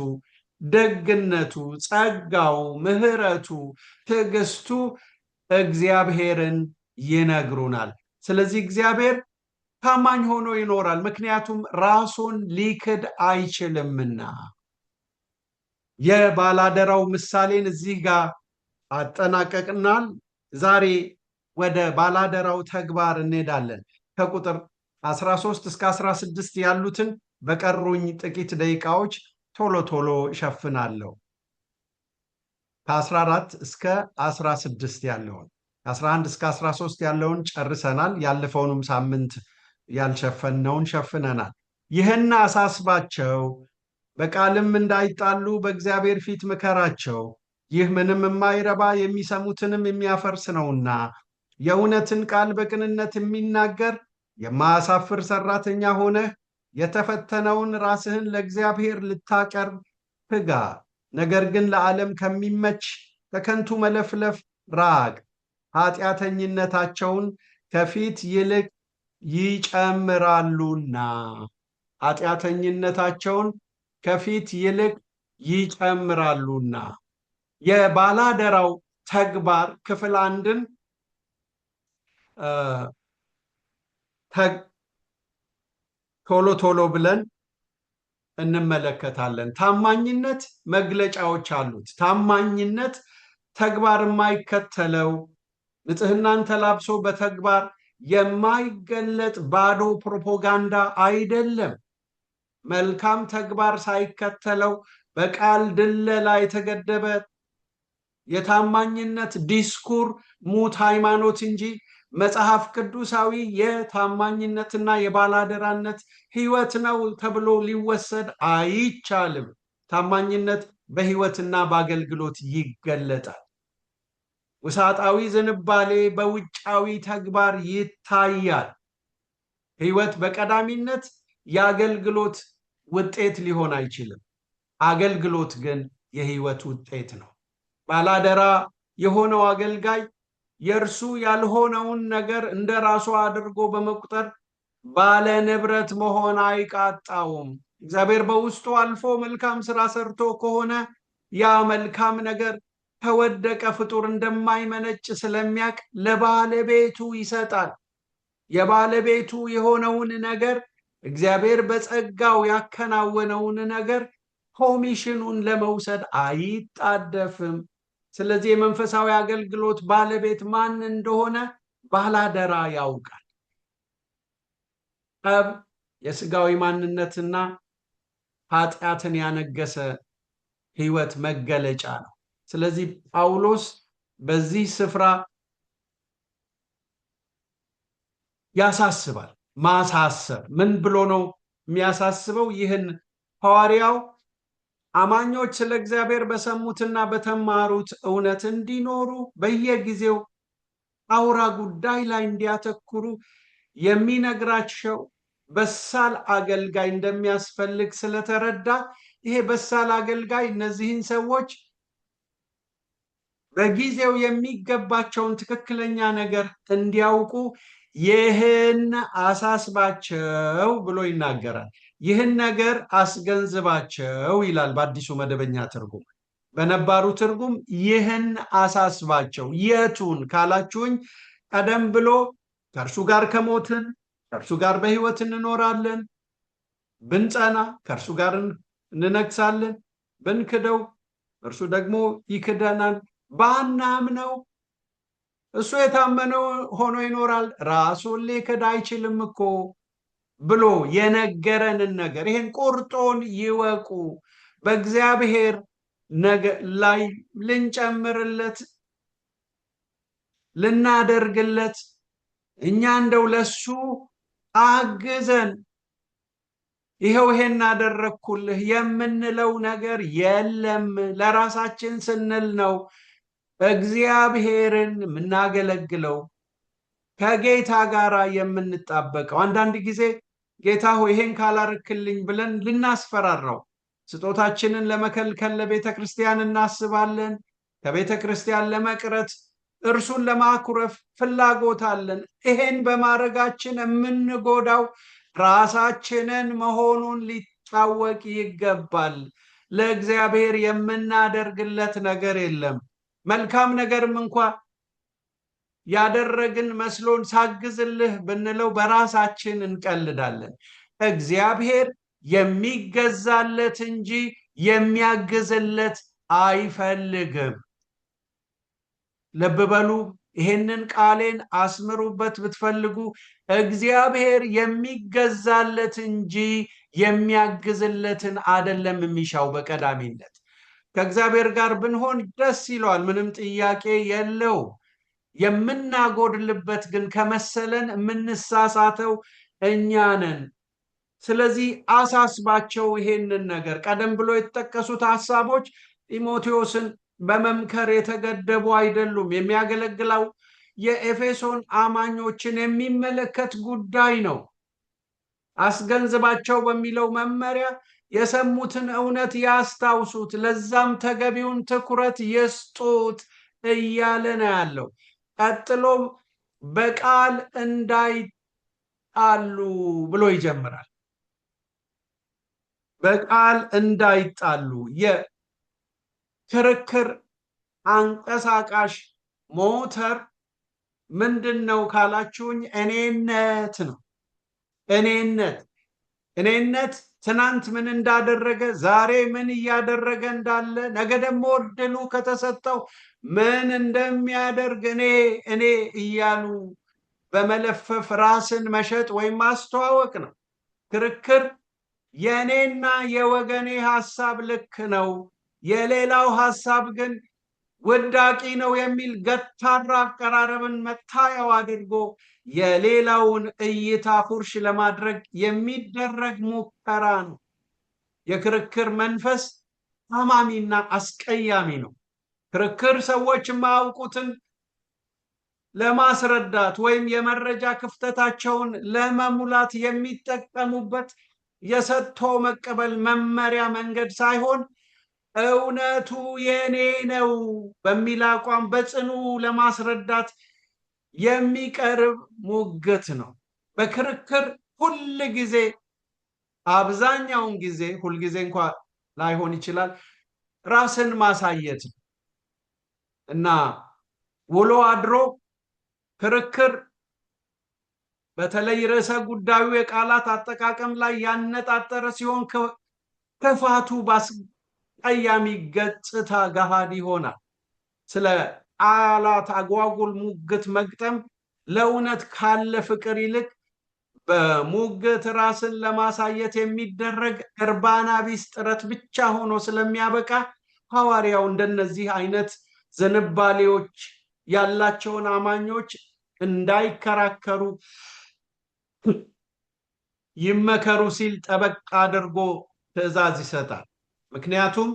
ደግነቱ፣ ጸጋው፣ ምሕረቱ፣ ትዕግስቱ እግዚአብሔርን ይነግሩናል። ስለዚህ እግዚአብሔር ታማኝ ሆኖ ይኖራል፣ ምክንያቱም ራሱን ሊክድ አይችልምና። የባላደራው ምሳሌን እዚህ ጋር አጠናቀቅናል። ዛሬ ወደ ባላደራው ተግባር እንሄዳለን። ከቁጥር 13 እስከ 16 ያሉትን በቀሩኝ ጥቂት ደቂቃዎች ቶሎ ቶሎ እሸፍናለሁ። ከ14 እስከ 16 ያለውን፣ 11 እስከ 13 ያለውን ጨርሰናል። ያለፈውንም ሳምንት ያልሸፈነውን ሸፍነናል። ይህን አሳስባቸው፣ በቃልም እንዳይጣሉ በእግዚአብሔር ፊት ምከራቸው። ይህ ምንም የማይረባ የሚሰሙትንም የሚያፈርስ ነውና፣ የእውነትን ቃል በቅንነት የሚናገር የማያሳፍር ሰራተኛ ሆነህ የተፈተነውን ራስህን ለእግዚአብሔር ልታቀርብ ትጋ። ነገር ግን ለዓለም ከሚመች ከከንቱ መለፍለፍ ራቅ፣ ኃጢአተኝነታቸውን ከፊት ይልቅ ይጨምራሉና። ኃጢአተኝነታቸውን ከፊት ይልቅ ይጨምራሉና። የባላደራው ተግባር ክፍል አንድን ቶሎ ቶሎ ብለን እንመለከታለን። ታማኝነት መግለጫዎች አሉት። ታማኝነት ተግባር የማይከተለው፣ ንጽህናን ተላብሶ በተግባር የማይገለጥ ባዶ ፕሮፓጋንዳ አይደለም። መልካም ተግባር ሳይከተለው በቃል ድለላ የተገደበ የታማኝነት ዲስኩር ሙት ሃይማኖት እንጂ መጽሐፍ ቅዱሳዊ የታማኝነትና የባላደራነት ሕይወት ነው ተብሎ ሊወሰድ አይቻልም። ታማኝነት በሕይወትና በአገልግሎት ይገለጣል። ውሳጣዊ ዝንባሌ በውጫዊ ተግባር ይታያል። ሕይወት በቀዳሚነት የአገልግሎት ውጤት ሊሆን አይችልም። አገልግሎት ግን የሕይወት ውጤት ነው። ባላደራ የሆነው አገልጋይ የእርሱ ያልሆነውን ነገር እንደ ራሱ አድርጎ በመቁጠር ባለ ንብረት መሆን አይቃጣውም። እግዚአብሔር በውስጡ አልፎ መልካም ስራ ሰርቶ ከሆነ ያ መልካም ነገር ከወደቀ ፍጡር እንደማይመነጭ ስለሚያውቅ ለባለቤቱ ይሰጣል። የባለቤቱ የሆነውን ነገር፣ እግዚአብሔር በጸጋው ያከናወነውን ነገር ኮሚሽኑን ለመውሰድ አይጣደፍም። ስለዚህ የመንፈሳዊ አገልግሎት ባለቤት ማን እንደሆነ ባላደራ ያውቃል። ጠብ የስጋዊ ማንነትና ኃጢአትን ያነገሰ ሕይወት መገለጫ ነው። ስለዚህ ጳውሎስ በዚህ ስፍራ ያሳስባል። ማሳሰብ ምን ብሎ ነው የሚያሳስበው? ይህን ሐዋርያው አማኞች ስለ እግዚአብሔር በሰሙትና በተማሩት እውነት እንዲኖሩ፣ በየጊዜው አውራ ጉዳይ ላይ እንዲያተኩሩ የሚነግራቸው በሳል አገልጋይ እንደሚያስፈልግ ስለተረዳ፣ ይሄ በሳል አገልጋይ እነዚህን ሰዎች በጊዜው የሚገባቸውን ትክክለኛ ነገር እንዲያውቁ ይህን አሳስባቸው ብሎ ይናገራል። ይህን ነገር አስገንዝባቸው ይላል በአዲሱ መደበኛ ትርጉም። በነባሩ ትርጉም ይህን አሳስባቸው። የቱን ካላችሁኝ፣ ቀደም ብሎ ከእርሱ ጋር ከሞትን ከእርሱ ጋር በሕይወት እንኖራለን፣ ብንጸና ከእርሱ ጋር እንነግሳለን፣ ብንክደው እርሱ ደግሞ ይክደናል፣ ባናምነው እሱ የታመነው ሆኖ ይኖራል፣ ራሱን ሊክድ አይችልም እኮ ብሎ የነገረንን ነገር ይሄን ቁርጡን ይወቁ። በእግዚአብሔር ነገር ላይ ልንጨምርለት፣ ልናደርግለት፣ እኛ እንደው ለሱ አግዘን ይኸው ይሄን አደረግኩልህ የምንለው ነገር የለም። ለራሳችን ስንል ነው እግዚአብሔርን የምናገለግለው፣ ከጌታ ጋር የምንጣበቀው። አንዳንድ ጊዜ ጌታ ሆይ ይሄን ካላረክልኝ ብለን ልናስፈራራው፣ ስጦታችንን ለመከልከል ለቤተ ክርስቲያን እናስባለን። ከቤተ ክርስቲያን ለመቅረት፣ እርሱን ለማኩረፍ ፍላጎት አለን። ይሄን በማድረጋችን የምንጎዳው ራሳችንን መሆኑን ሊታወቅ ይገባል። ለእግዚአብሔር የምናደርግለት ነገር የለም። መልካም ነገርም እንኳ ያደረግን መስሎን ሳግዝልህ ብንለው በራሳችን እንቀልዳለን። እግዚአብሔር የሚገዛለት እንጂ የሚያግዝለት አይፈልግም። ልብ በሉ፣ ይሄንን ቃሌን አስምሩበት ብትፈልጉ። እግዚአብሔር የሚገዛለት እንጂ የሚያግዝለትን አደለም የሚሻው። በቀዳሚነት ከእግዚአብሔር ጋር ብንሆን ደስ ይለዋል፣ ምንም ጥያቄ የለው። የምናጎድልበት ግን ከመሰለን የምንሳሳተው እኛ ነን። ስለዚህ አሳስባቸው ይሄንን ነገር። ቀደም ብሎ የተጠቀሱት ሀሳቦች ጢሞቴዎስን በመምከር የተገደቡ አይደሉም። የሚያገለግለው የኤፌሶን አማኞችን የሚመለከት ጉዳይ ነው። አስገንዝባቸው በሚለው መመሪያ የሰሙትን እውነት ያስታውሱት፣ ለዛም ተገቢውን ትኩረት ይስጡት እያለ ነው ያለው። ቀጥሎም በቃል እንዳይጣሉ ብሎ ይጀምራል። በቃል እንዳይጣሉ፣ የክርክር አንቀሳቃሽ ሞተር ምንድን ነው ካላችሁኝ፣ እኔነት ነው። እኔነት። እኔነት ትናንት ምን እንዳደረገ፣ ዛሬ ምን እያደረገ እንዳለ፣ ነገ ደግሞ እድሉ ከተሰጠው ምን እንደሚያደርግ እኔ እኔ እያሉ በመለፈፍ ራስን መሸጥ ወይም ማስተዋወቅ ነው። ክርክር የእኔና የወገኔ ሀሳብ ልክ ነው፣ የሌላው ሀሳብ ግን ውዳቂ ነው የሚል ገታራ አቀራረብን መታያው አድርጎ የሌላውን እይታ ፉርሽ ለማድረግ የሚደረግ ሙከራ ነው። የክርክር መንፈስ ታማሚና አስቀያሚ ነው። ክርክር ሰዎች የማያውቁትን ለማስረዳት ወይም የመረጃ ክፍተታቸውን ለመሙላት የሚጠቀሙበት የሰጥቶ መቀበል መመሪያ መንገድ ሳይሆን፣ እውነቱ የኔ ነው በሚል አቋም በጽኑ ለማስረዳት የሚቀርብ ሙግት ነው። በክርክር ሁል ጊዜ፣ አብዛኛውን ጊዜ፣ ሁልጊዜ እንኳ ላይሆን ይችላል፣ ራስን ማሳየት ነው እና ውሎ አድሮ ክርክር በተለይ ርዕሰ ጉዳዩ የቃላት አጠቃቀም ላይ ያነጣጠረ ሲሆን ክፋቱ በአስቀያሚ ገጽታ ገሃድ ይሆናል። ስለ ቃላት አጓጉል ሙግት መግጠም ለእውነት ካለ ፍቅር ይልቅ በሙግት ራስን ለማሳየት የሚደረግ እርባና ቢስ ጥረት ብቻ ሆኖ ስለሚያበቃ፣ ሐዋርያው እንደነዚህ አይነት ዝንባሌዎች ያላቸውን አማኞች እንዳይከራከሩ ይመከሩ ሲል ጠበቅ አድርጎ ትዕዛዝ ይሰጣል። ምክንያቱም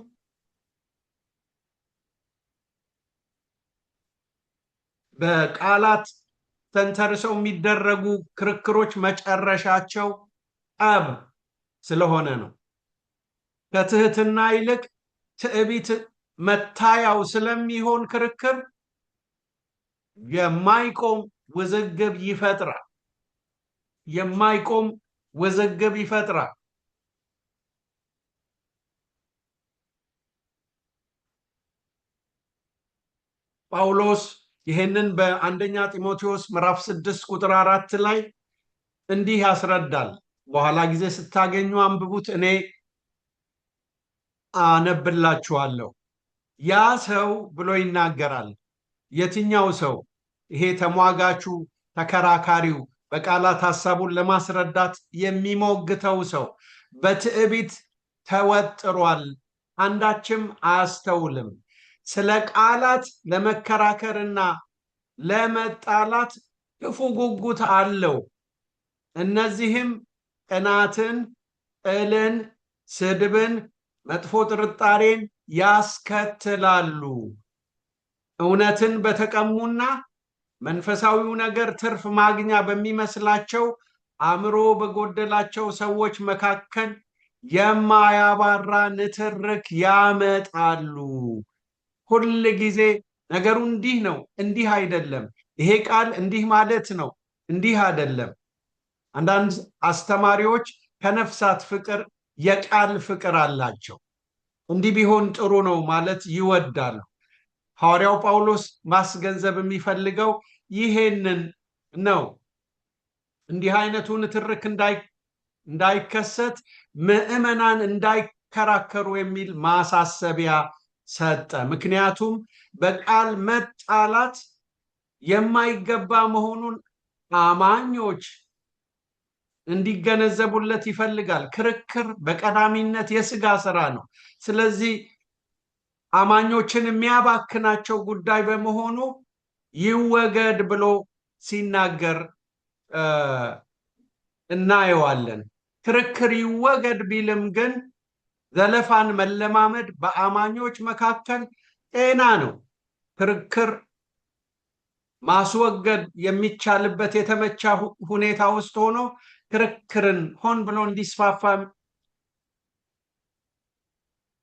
በቃላት ተንተርሰው የሚደረጉ ክርክሮች መጨረሻቸው ጠብ ስለሆነ ነው። ከትህትና ይልቅ ትዕቢት መታያው ስለሚሆን ክርክር የማይቆም ውዝግብ ይፈጥራል። የማይቆም ውዝግብ ይፈጥራል። ጳውሎስ ይህንን በአንደኛ ጢሞቴዎስ ምዕራፍ 6 ቁጥር 4 ላይ እንዲህ ያስረዳል። በኋላ ጊዜ ስታገኙ አንብቡት፣ እኔ አነብላችኋለሁ። ያ ሰው ብሎ ይናገራል። የትኛው ሰው? ይሄ ተሟጋቹ፣ ተከራካሪው፣ በቃላት ሐሳቡን ለማስረዳት የሚሞግተው ሰው በትዕቢት ተወጥሯል፣ አንዳችም አያስተውልም። ስለ ቃላት ለመከራከርና ለመጣላት ክፉ ጉጉት አለው። እነዚህም ቅናትን፣ ጥልን፣ ስድብን፣ መጥፎ ጥርጣሬን ያስከትላሉ። እውነትን በተቀሙና መንፈሳዊው ነገር ትርፍ ማግኛ በሚመስላቸው አእምሮ በጎደላቸው ሰዎች መካከል የማያባራ ንትርክ ያመጣሉ። ሁል ጊዜ ነገሩ እንዲህ ነው፣ እንዲህ አይደለም፣ ይሄ ቃል እንዲህ ማለት ነው፣ እንዲህ አይደለም። አንዳንድ አስተማሪዎች ከነፍሳት ፍቅር የቃል ፍቅር አላቸው። እንዲህ ቢሆን ጥሩ ነው ማለት ይወዳሉ። ሐዋርያው ጳውሎስ ማስገንዘብ የሚፈልገው ይሄንን ነው። እንዲህ አይነቱ ንትርክ እንዳይከሰት ምዕመናን እንዳይከራከሩ የሚል ማሳሰቢያ ሰጠ። ምክንያቱም በቃል መጣላት የማይገባ መሆኑን አማኞች እንዲገነዘቡለት ይፈልጋል። ክርክር በቀዳሚነት የስጋ ስራ ነው። ስለዚህ አማኞችን የሚያባክናቸው ጉዳይ በመሆኑ ይወገድ ብሎ ሲናገር እናየዋለን። ክርክር ይወገድ ቢልም ግን ዘለፋን መለማመድ በአማኞች መካከል ጤና ነው። ክርክር ማስወገድ የሚቻልበት የተመቻ ሁኔታ ውስጥ ሆኖ ክርክርን ሆን ብሎ እንዲስፋፋ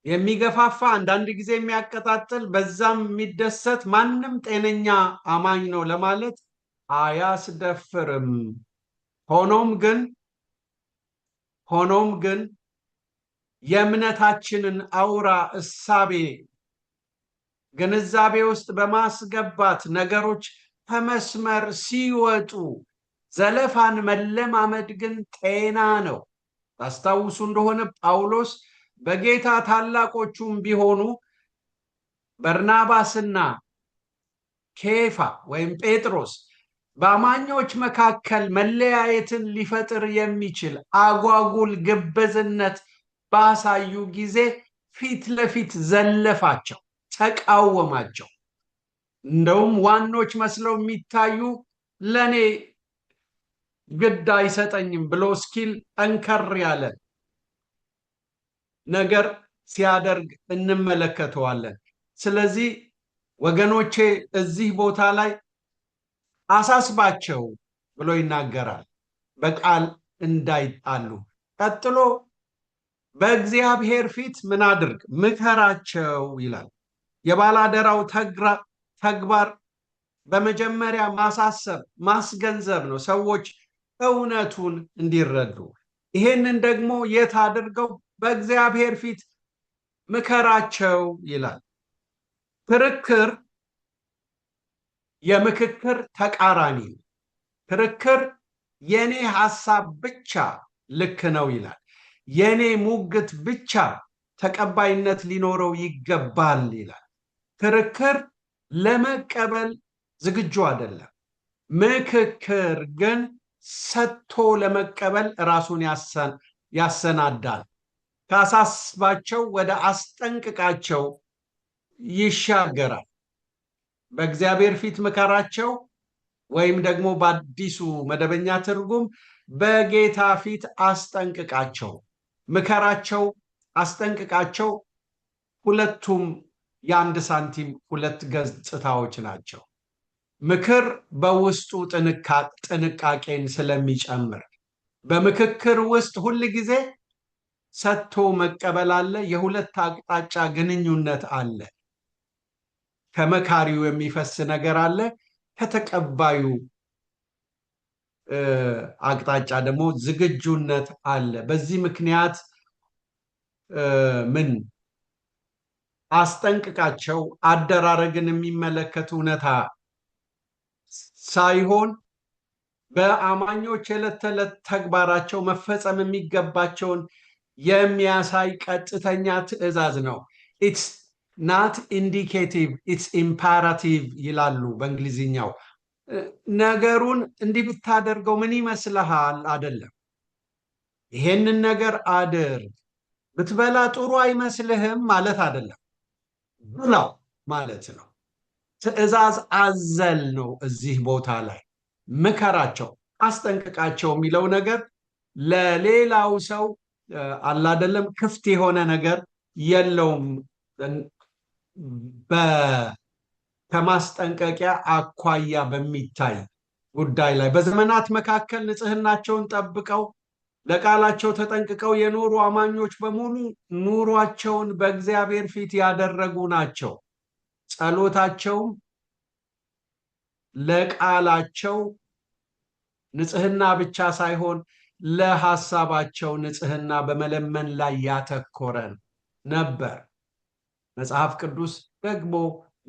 የሚገፋፋ፣ አንዳንድ ጊዜ የሚያቀጣጥል፣ በዛም የሚደሰት ማንም ጤነኛ አማኝ ነው ለማለት አያስደፍርም። ሆኖም ግን የእምነታችንን አውራ እሳቤ ግንዛቤ ውስጥ በማስገባት ነገሮች ከመስመር ሲወጡ ዘለፋን መለማመድ ግን ጤና ነው። ታስታውሱ እንደሆነ ጳውሎስ በጌታ ታላቆቹም ቢሆኑ በርናባስና ኬፋ ወይም ጴጥሮስ በአማኞች መካከል መለያየትን ሊፈጥር የሚችል አጓጉል ግብዝነት ባሳዩ ጊዜ ፊት ለፊት ዘለፋቸው፣ ተቃወማቸው። እንደውም ዋኖች መስለው የሚታዩ ለኔ ግድ አይሰጠኝም ብሎ እስኪል ጠንከር ያለ ነገር ሲያደርግ እንመለከተዋለን። ስለዚህ ወገኖቼ እዚህ ቦታ ላይ አሳስባቸው ብሎ ይናገራል፣ በቃል እንዳይጣሉ። ቀጥሎ በእግዚአብሔር ፊት ምን አድርግ? ምከራቸው ይላል። የባላደራው ተግባር በመጀመሪያ ማሳሰብ፣ ማስገንዘብ ነው፣ ሰዎች እውነቱን እንዲረዱ። ይሄንን ደግሞ የት አድርገው? በእግዚአብሔር ፊት ምከራቸው ይላል። ክርክር የምክክር ተቃራኒ ነው። ክርክር የኔ ሐሳብ ብቻ ልክ ነው ይላል። የኔ ሙግት ብቻ ተቀባይነት ሊኖረው ይገባል ይላል። ክርክር ለመቀበል ዝግጁ አይደለም። ምክክር ግን ሰጥቶ ለመቀበል ራሱን ያሰናዳል። ካሳስባቸው ወደ አስጠንቅቃቸው ይሻገራል። በእግዚአብሔር ፊት ምከራቸው ወይም ደግሞ በአዲሱ መደበኛ ትርጉም በጌታ ፊት አስጠንቅቃቸው። ምከራቸው፣ አስጠንቅቃቸው፣ ሁለቱም የአንድ ሳንቲም ሁለት ገጽታዎች ናቸው። ምክር በውስጡ ጥንቃቄን ስለሚጨምር በምክክር ውስጥ ሁል ጊዜ ሰጥቶ መቀበል አለ። የሁለት አቅጣጫ ግንኙነት አለ። ከመካሪው የሚፈስ ነገር አለ፣ ከተቀባዩ አቅጣጫ ደግሞ ዝግጁነት አለ። በዚህ ምክንያት ምን አስጠንቅቃቸው አደራረግን የሚመለከት እውነታ ሳይሆን በአማኞች የዕለት ተዕለት ተግባራቸው መፈጸም የሚገባቸውን የሚያሳይ ቀጥተኛ ትዕዛዝ ነው። "It's not indicative, it's imperative" ይላሉ በእንግሊዝኛው። ነገሩን እንዲህ ብታደርገው ምን ይመስልሃል? አይደለም። ይሄንን ነገር አድርግ፣ ብትበላ ጥሩ አይመስልህም ማለት አይደለም። ብላው ማለት ነው። ትዕዛዝ አዘል ነው። እዚህ ቦታ ላይ ምከራቸው፣ አስጠንቅቃቸው የሚለው ነገር ለሌላው ሰው አላደለም ክፍት የሆነ ነገር የለውም። ከማስጠንቀቂያ አኳያ በሚታይ ጉዳይ ላይ በዘመናት መካከል ንጽህናቸውን ጠብቀው ለቃላቸው ተጠንቅቀው የኖሩ አማኞች በሙሉ ኑሯቸውን በእግዚአብሔር ፊት ያደረጉ ናቸው። ጸሎታቸውም ለቃላቸው ንጽህና ብቻ ሳይሆን ለሐሳባቸው ንጽህና በመለመን ላይ ያተኮረ ነበር። መጽሐፍ ቅዱስ ደግሞ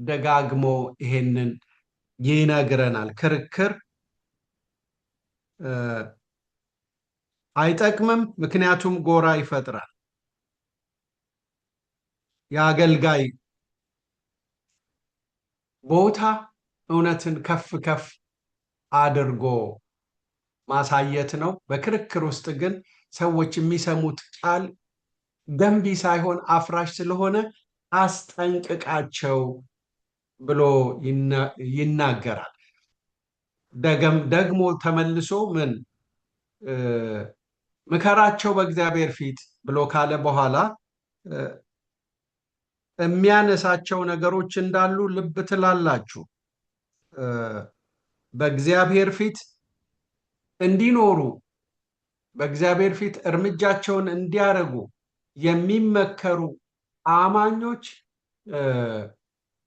ደጋግሞ ይሄንን ይነግረናል። ክርክር አይጠቅምም፣ ምክንያቱም ጎራ ይፈጥራል። የአገልጋይ ቦታ እውነትን ከፍ ከፍ አድርጎ ማሳየት ነው። በክርክር ውስጥ ግን ሰዎች የሚሰሙት ቃል ገንቢ ሳይሆን አፍራሽ ስለሆነ አስጠንቅቃቸው ብሎ ይናገራል። ደግሞ ተመልሶ ምን ምከራቸው በእግዚአብሔር ፊት ብሎ ካለ በኋላ የሚያነሳቸው ነገሮች እንዳሉ ልብ ትላላችሁ። በእግዚአብሔር ፊት እንዲኖሩ፣ በእግዚአብሔር ፊት እርምጃቸውን እንዲያደርጉ የሚመከሩ አማኞች፣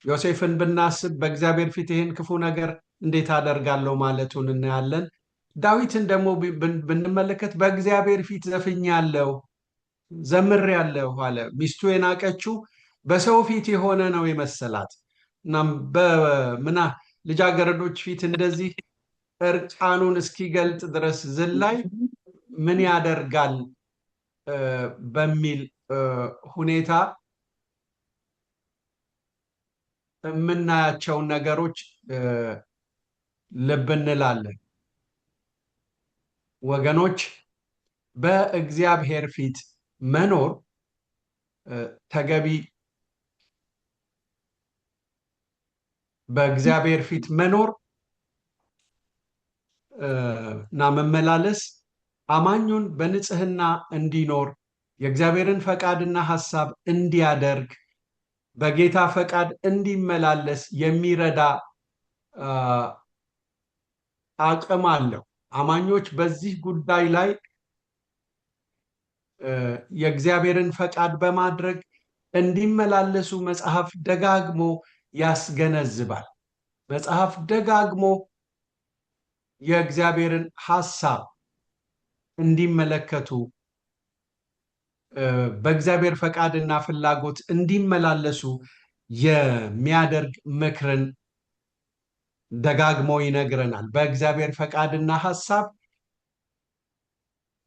ዮሴፍን ብናስብ በእግዚአብሔር ፊት ይህን ክፉ ነገር እንዴት አደርጋለሁ ማለቱን እናያለን። ዳዊትን ደግሞ ብንመለከት በእግዚአብሔር ፊት ዘፍኛለሁ፣ ዘምሬያለሁ አለ። ሚስቱ የናቀችው በሰው ፊት የሆነ ነው የመሰላት። እናም በምና ልጃገረዶች ፊት እንደዚህ እርቃኑን እስኪገልጥ ድረስ ዝላይ ምን ያደርጋል በሚል ሁኔታ የምናያቸውን ነገሮች ልብ እንላለን። ወገኖች፣ በእግዚአብሔር ፊት መኖር ተገቢ፣ በእግዚአብሔር ፊት መኖር እና መመላለስ አማኙን በንጽህና እንዲኖር፣ የእግዚአብሔርን ፈቃድና ሐሳብ እንዲያደርግ፣ በጌታ ፈቃድ እንዲመላለስ የሚረዳ አቅም አለው። አማኞች በዚህ ጉዳይ ላይ የእግዚአብሔርን ፈቃድ በማድረግ እንዲመላለሱ መጽሐፍ ደጋግሞ ያስገነዝባል። መጽሐፍ ደጋግሞ የእግዚአብሔርን ሐሳብ እንዲመለከቱ፣ በእግዚአብሔር ፈቃድና ፍላጎት እንዲመላለሱ የሚያደርግ ምክርን ደጋግሞ ይነግረናል። በእግዚአብሔር ፈቃድና ሐሳብ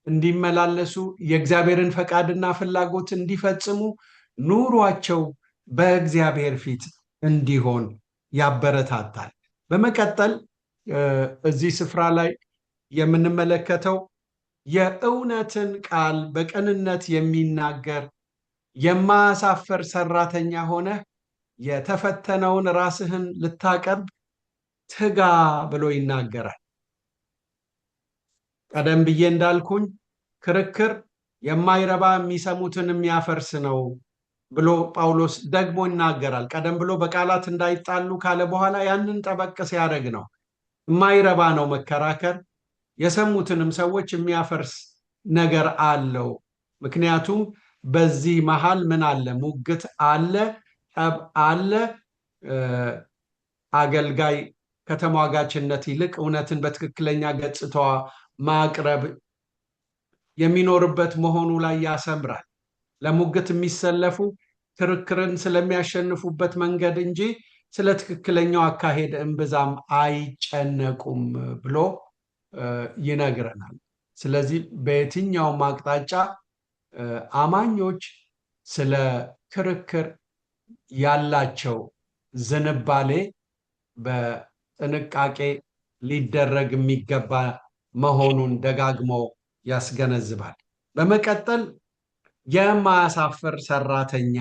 እንዲመላለሱ፣ የእግዚአብሔርን ፈቃድና ፍላጎት እንዲፈጽሙ፣ ኑሯቸው በእግዚአብሔር ፊት እንዲሆን ያበረታታል። በመቀጠል እዚህ ስፍራ ላይ የምንመለከተው የእውነትን ቃል በቅንነት የሚናገር የማያሳፍር ሰራተኛ ሆነህ የተፈተነውን ራስህን ልታቀርብ ትጋ ብሎ ይናገራል። ቀደም ብዬ እንዳልኩኝ ክርክር የማይረባ የሚሰሙትን የሚያፈርስ ነው ብሎ ጳውሎስ ደግሞ ይናገራል። ቀደም ብሎ በቃላት እንዳይጣሉ ካለ በኋላ ያንን ጠበቅ ሲያደርግ ነው። የማይረባ ነው መከራከር፣ የሰሙትንም ሰዎች የሚያፈርስ ነገር አለው። ምክንያቱም በዚህ መሃል ምን አለ? ሙግት አለ፣ ጠብ አለ። አገልጋይ ከተሟጋችነት ይልቅ እውነትን በትክክለኛ ገጽታዋ ማቅረብ የሚኖርበት መሆኑ ላይ ያሰምራል። ለሙግት የሚሰለፉ ክርክርን ስለሚያሸንፉበት መንገድ እንጂ ስለ ትክክለኛው አካሄድ እምብዛም አይጨነቁም ብሎ ይነግረናል። ስለዚህ በየትኛውም አቅጣጫ አማኞች ስለ ክርክር ያላቸው ዝንባሌ በጥንቃቄ ሊደረግ የሚገባ መሆኑን ደጋግሞ ያስገነዝባል። በመቀጠል የማያሳፍር ሰራተኛ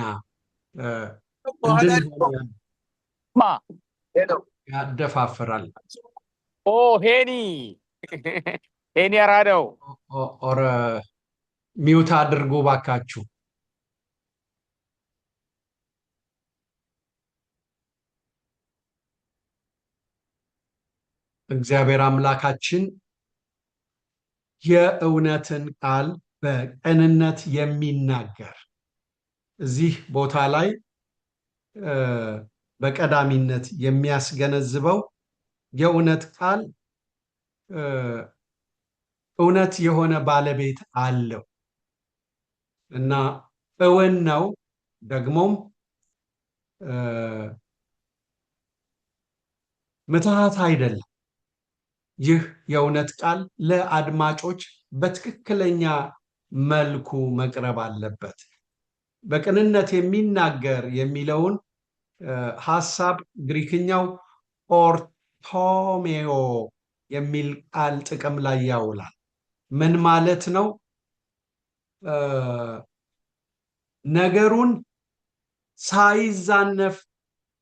እንድንሆን ያደፋፍራል።
ሄኒ ሄኒ አራዳው።
ኦረ mute አድርጉ ባካችሁ። እግዚአብሔር አምላካችን የእውነትን ቃል በቅንነት የሚናገር እዚህ ቦታ ላይ በቀዳሚነት የሚያስገነዝበው የእውነት ቃል እውነት የሆነ ባለቤት አለው እና እውን ነው፣ ደግሞም ምትሃት አይደለም። ይህ የእውነት ቃል ለአድማጮች በትክክለኛ መልኩ መቅረብ አለበት። በቅንነት የሚናገር የሚለውን ሐሳብ ግሪክኛው ኦርቶሜዮ የሚል ቃል ጥቅም ላይ ያውላል። ምን ማለት ነው? ነገሩን ሳይዛነፍ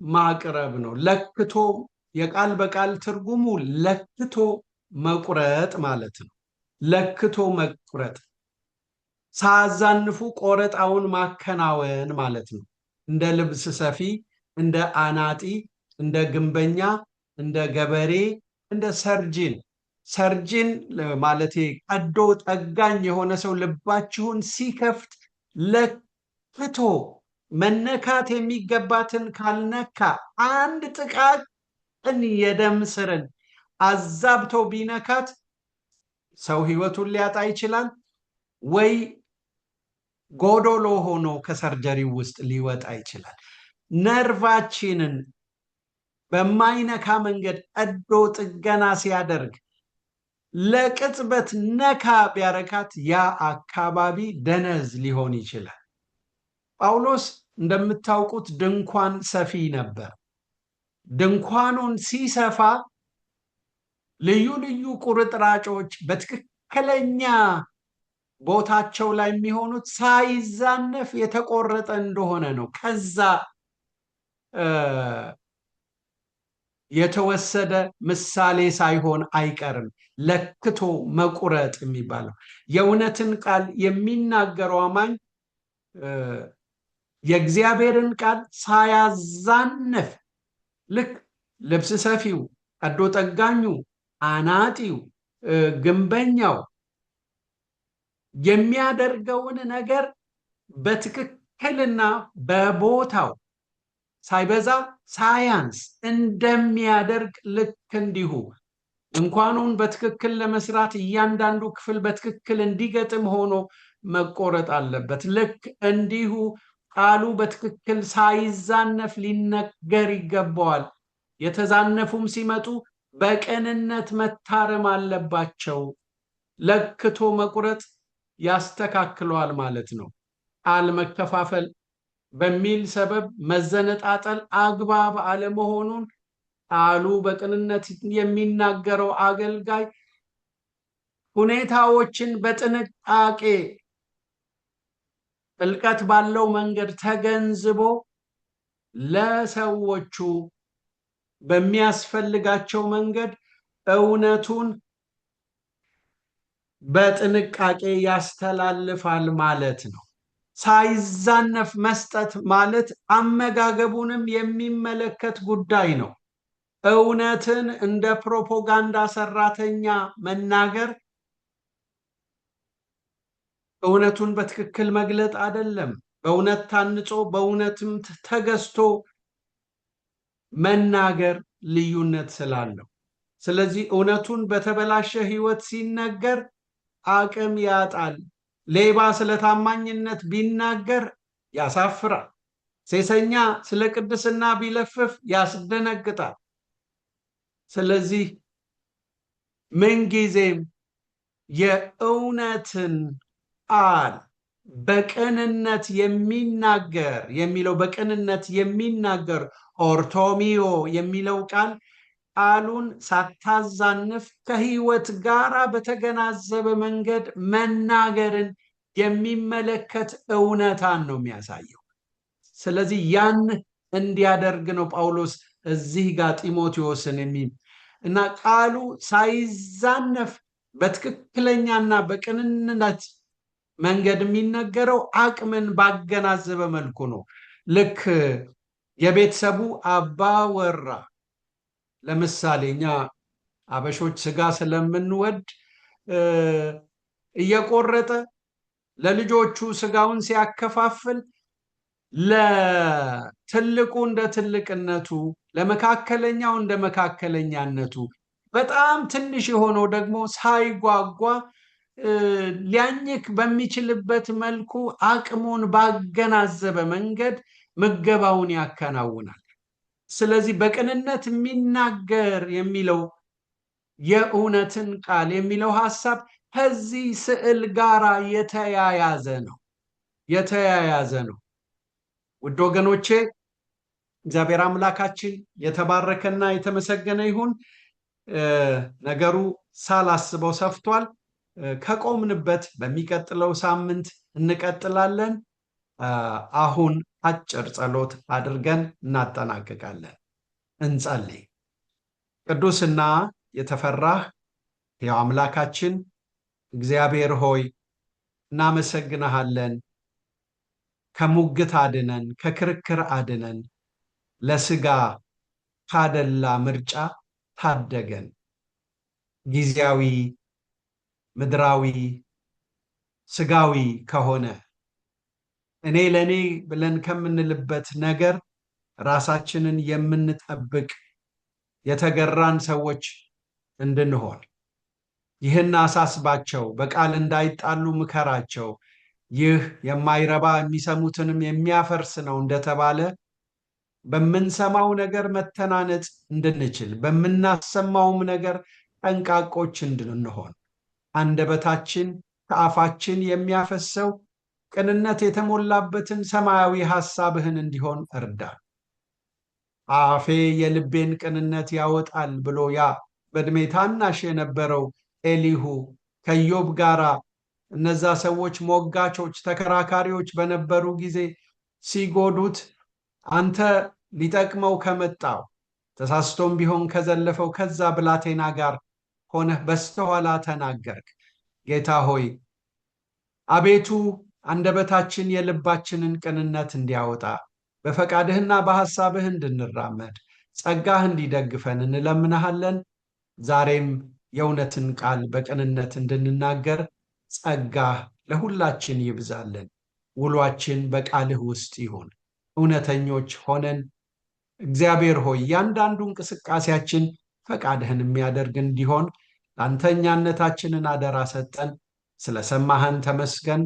ማቅረብ ነው። ለክቶ፣ የቃል በቃል ትርጉሙ ለክቶ መቁረጥ ማለት ነው። ለክቶ መቁረጥ፣ ሳያዛንፉ ቆረጣውን ማከናወን ማለት ነው። እንደ ልብስ ሰፊ፣ እንደ አናጢ፣ እንደ ግንበኛ፣ እንደ ገበሬ፣ እንደ surgeon፣ surgeon ማለቴ ቀዶ ጠጋኝ የሆነ ሰው ልባችሁን ሲከፍት ለክቶ መነካት የሚገባትን ካልነካ፣ አንድ ጥቃቅን የደም ስርን አዛብቶ ቢነካት ሰው ህይወቱን ሊያጣ ይችላል ወይ ጎዶሎ ሆኖ ከ surgery ው ውስጥ ሊወጣ ይችላል። ነርቫችንን በማይነካ መንገድ ቀዶ ጥገና ሲያደርግ ለቅጽበት ነካ ቢያረካት ያ አካባቢ ደነዝ ሊሆን ይችላል። ጳውሎስ እንደምታውቁት ድንኳን ሰፊ ነበር። ድንኳኑን ሲሰፋ ልዩ ልዩ ቁርጥራጮች በትክክለኛ ቦታቸው ላይ የሚሆኑት ሳይዛነፍ የተቆረጠ እንደሆነ ነው። ከዛ የተወሰደ ምሳሌ ሳይሆን አይቀርም። ለክቶ መቁረጥ የሚባለው የእውነትን ቃል የሚናገረው አማኝ የእግዚአብሔርን ቃል ሳያዛንፍ ልክ ልብስ ሰፊው፣ ቀዶ ጠጋኙ፣ አናጢው፣ ግንበኛው የሚያደርገውን ነገር በትክክልና በቦታው ሳይበዛ ሳያንስ እንደሚያደርግ ልክ እንዲሁ ድንኳኑን በትክክል ለመስራት እያንዳንዱ ክፍል በትክክል እንዲገጥም ሆኖ መቆረጥ አለበት። ልክ እንዲሁ ቃሉ በትክክል ሳይዛነፍ ሊነገር ይገባዋል። የተዛነፉም ሲመጡ በቅንነት መታረም አለባቸው። ለክቶ መቁረጥ ያስተካክለዋል ማለት ነው። ቃል መከፋፈል በሚል ሰበብ መዘነጣጠል አግባብ አለመሆኑን ቃሉ በቅንነት የሚናገረው አገልጋይ ሁኔታዎችን በጥንቃቄ ጥልቀት ባለው መንገድ ተገንዝቦ ለሰዎቹ በሚያስፈልጋቸው መንገድ እውነቱን በጥንቃቄ ያስተላልፋል ማለት ነው። ሳይዛነፍ መስጠት ማለት አመጋገቡንም የሚመለከት ጉዳይ ነው። እውነትን እንደ ፕሮፓጋንዳ ሰራተኛ መናገር እውነቱን በትክክል መግለጥ አይደለም። በእውነት ታንጾ በእውነትም ተገዝቶ መናገር ልዩነት ስላለው፣ ስለዚህ እውነቱን በተበላሸ ሕይወት ሲነገር አቅም ያጣል። ሌባ ስለ ታማኝነት ቢናገር ያሳፍራል። ሴሰኛ ስለ ቅድስና ቢለፍፍ ያስደነግጣል። ስለዚህ ምንጊዜም የእውነትን ቃል በቅንነት የሚናገር የሚለው፣ በቅንነት የሚናገር ኦርቶሚዮ የሚለው ቃል፣ ቃሉን ሳታዛንፍ ከህይወት ጋራ በተገናዘበ መንገድ መናገርን የሚመለከት እውነታን ነው የሚያሳየው። ስለዚህ ያን እንዲያደርግ ነው ጳውሎስ እዚህ ጋር ጢሞቴዎስን እና ቃሉ ሳይዛነፍ በትክክለኛና በቅንነት መንገድ የሚነገረው አቅምን ባገናዘበ መልኩ ነው። ልክ የቤተሰቡ አባወራ፣ ለምሳሌ እኛ አበሾች ስጋ ስለምንወድ፣ እየቆረጠ ለልጆቹ ስጋውን ሲያከፋፍል ለትልቁ እንደ ትልቅነቱ፣ ለመካከለኛው እንደ መካከለኛነቱ፣ በጣም ትንሽ የሆነው ደግሞ ሳይጓጓ ሊያኝክ በሚችልበት መልኩ አቅሙን ባገናዘበ መንገድ ምገባውን ያከናውናል። ስለዚህ በቅንነት የሚናገር የሚለው፣ የእውነትን ቃል የሚለው ሀሳብ ከዚህ ስዕል ጋራ የተያያዘ ነው። ውድ ወገኖቼ፣ እግዚአብሔር አምላካችን የተባረከና የተመሰገነ ይሁን። ነገሩ ሳላስበው ሰፍቷል። ከቆምንበት በሚቀጥለው ሳምንት እንቀጥላለን። አሁን አጭር ጸሎት አድርገን እናጠናቅቃለን። እንጸልይ። ቅዱስና የተፈራህ ሕያው አምላካችን እግዚአብሔር ሆይ፣ እናመሰግንሃለን። ከሙግት አድነን፣ ከክርክር አድነን፣ ለስጋ ካደላ ምርጫ ታደገን። ጊዜያዊ፣ ምድራዊ፣ ስጋዊ ከሆነ እኔ ለእኔ ብለን ከምንልበት ነገር ራሳችንን የምንጠብቅ የተገራን ሰዎች እንድንሆን፣ ይህን አሳስባቸው፣ በቃል እንዳይጣሉ ምከራቸው፣ ይህ የማይረባ የሚሰሙትንም የሚያፈርስ ነው እንደተባለ፣ በምንሰማው ነገር መተናነጽ እንድንችል፣ በምናሰማውም ነገር ጠንቃቆች እንድንሆን፣ አንደበታችን ከአፋችን የሚያፈሰው ቅንነት የተሞላበትን ሰማያዊ ሐሳብህን እንዲሆን እርዳን። አፌ የልቤን ቅንነት ያወጣል ብሎ ያ በዕድሜ ታናሽ የነበረው ኤሊሁ ከኢዮብ ጋራ እነዛ ሰዎች ሞጋቾች፣ ተከራካሪዎች በነበሩ ጊዜ ሲጎዱት፣ አንተ ሊጠቅመው ከመጣው፣ ተሳስቶም ቢሆን ከዘለፈው ከዛ ብላቴና ጋር ሆነህ በስተኋላ ተናገርክ። ጌታ ሆይ፣ አቤቱ አንደበታችን የልባችንን ቅንነት እንዲያወጣ፣ በፈቃድህና በሐሳብህ እንድንራመድ ጸጋህ እንዲደግፈን እንለምንሃለን። ዛሬም የእውነትን ቃል በቅንነት እንድንናገር ጸጋህ ለሁላችን ይብዛልን። ውሏችን በቃልህ ውስጥ ይሁን። እውነተኞች ሆነን፣ እግዚአብሔር ሆይ፣ እያንዳንዱ እንቅስቃሴያችን ፈቃድህን የሚያደርግ እንዲሆን ለአንተኛነታችንን አደራ ሰጠን። ስለሰማህን ተመስገን።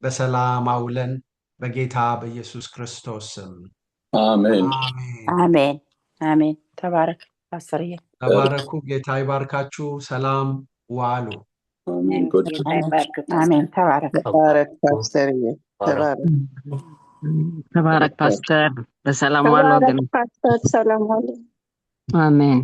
በሰላም አውለን። በጌታ በኢየሱስ ክርስቶስ ስም።
አሜን።
አሜን።
አሜን አሜን። ተባረክ ፓስተርዬ።
ተባረኩ። ጌታ ይባርካችሁ። ሰላም ዋሉ።
አሜን። God
ጌታ ይባርክ።
አሜን። ተባረክ።
ተባረክ ፓስተርዬ፣ ተባረክ።
ተባረክ ፓስተር። በሰላም ዋሉ
ተባረክ
ወገን።
ፓስተር፣ ሰላም ዋሉ።
አሜን።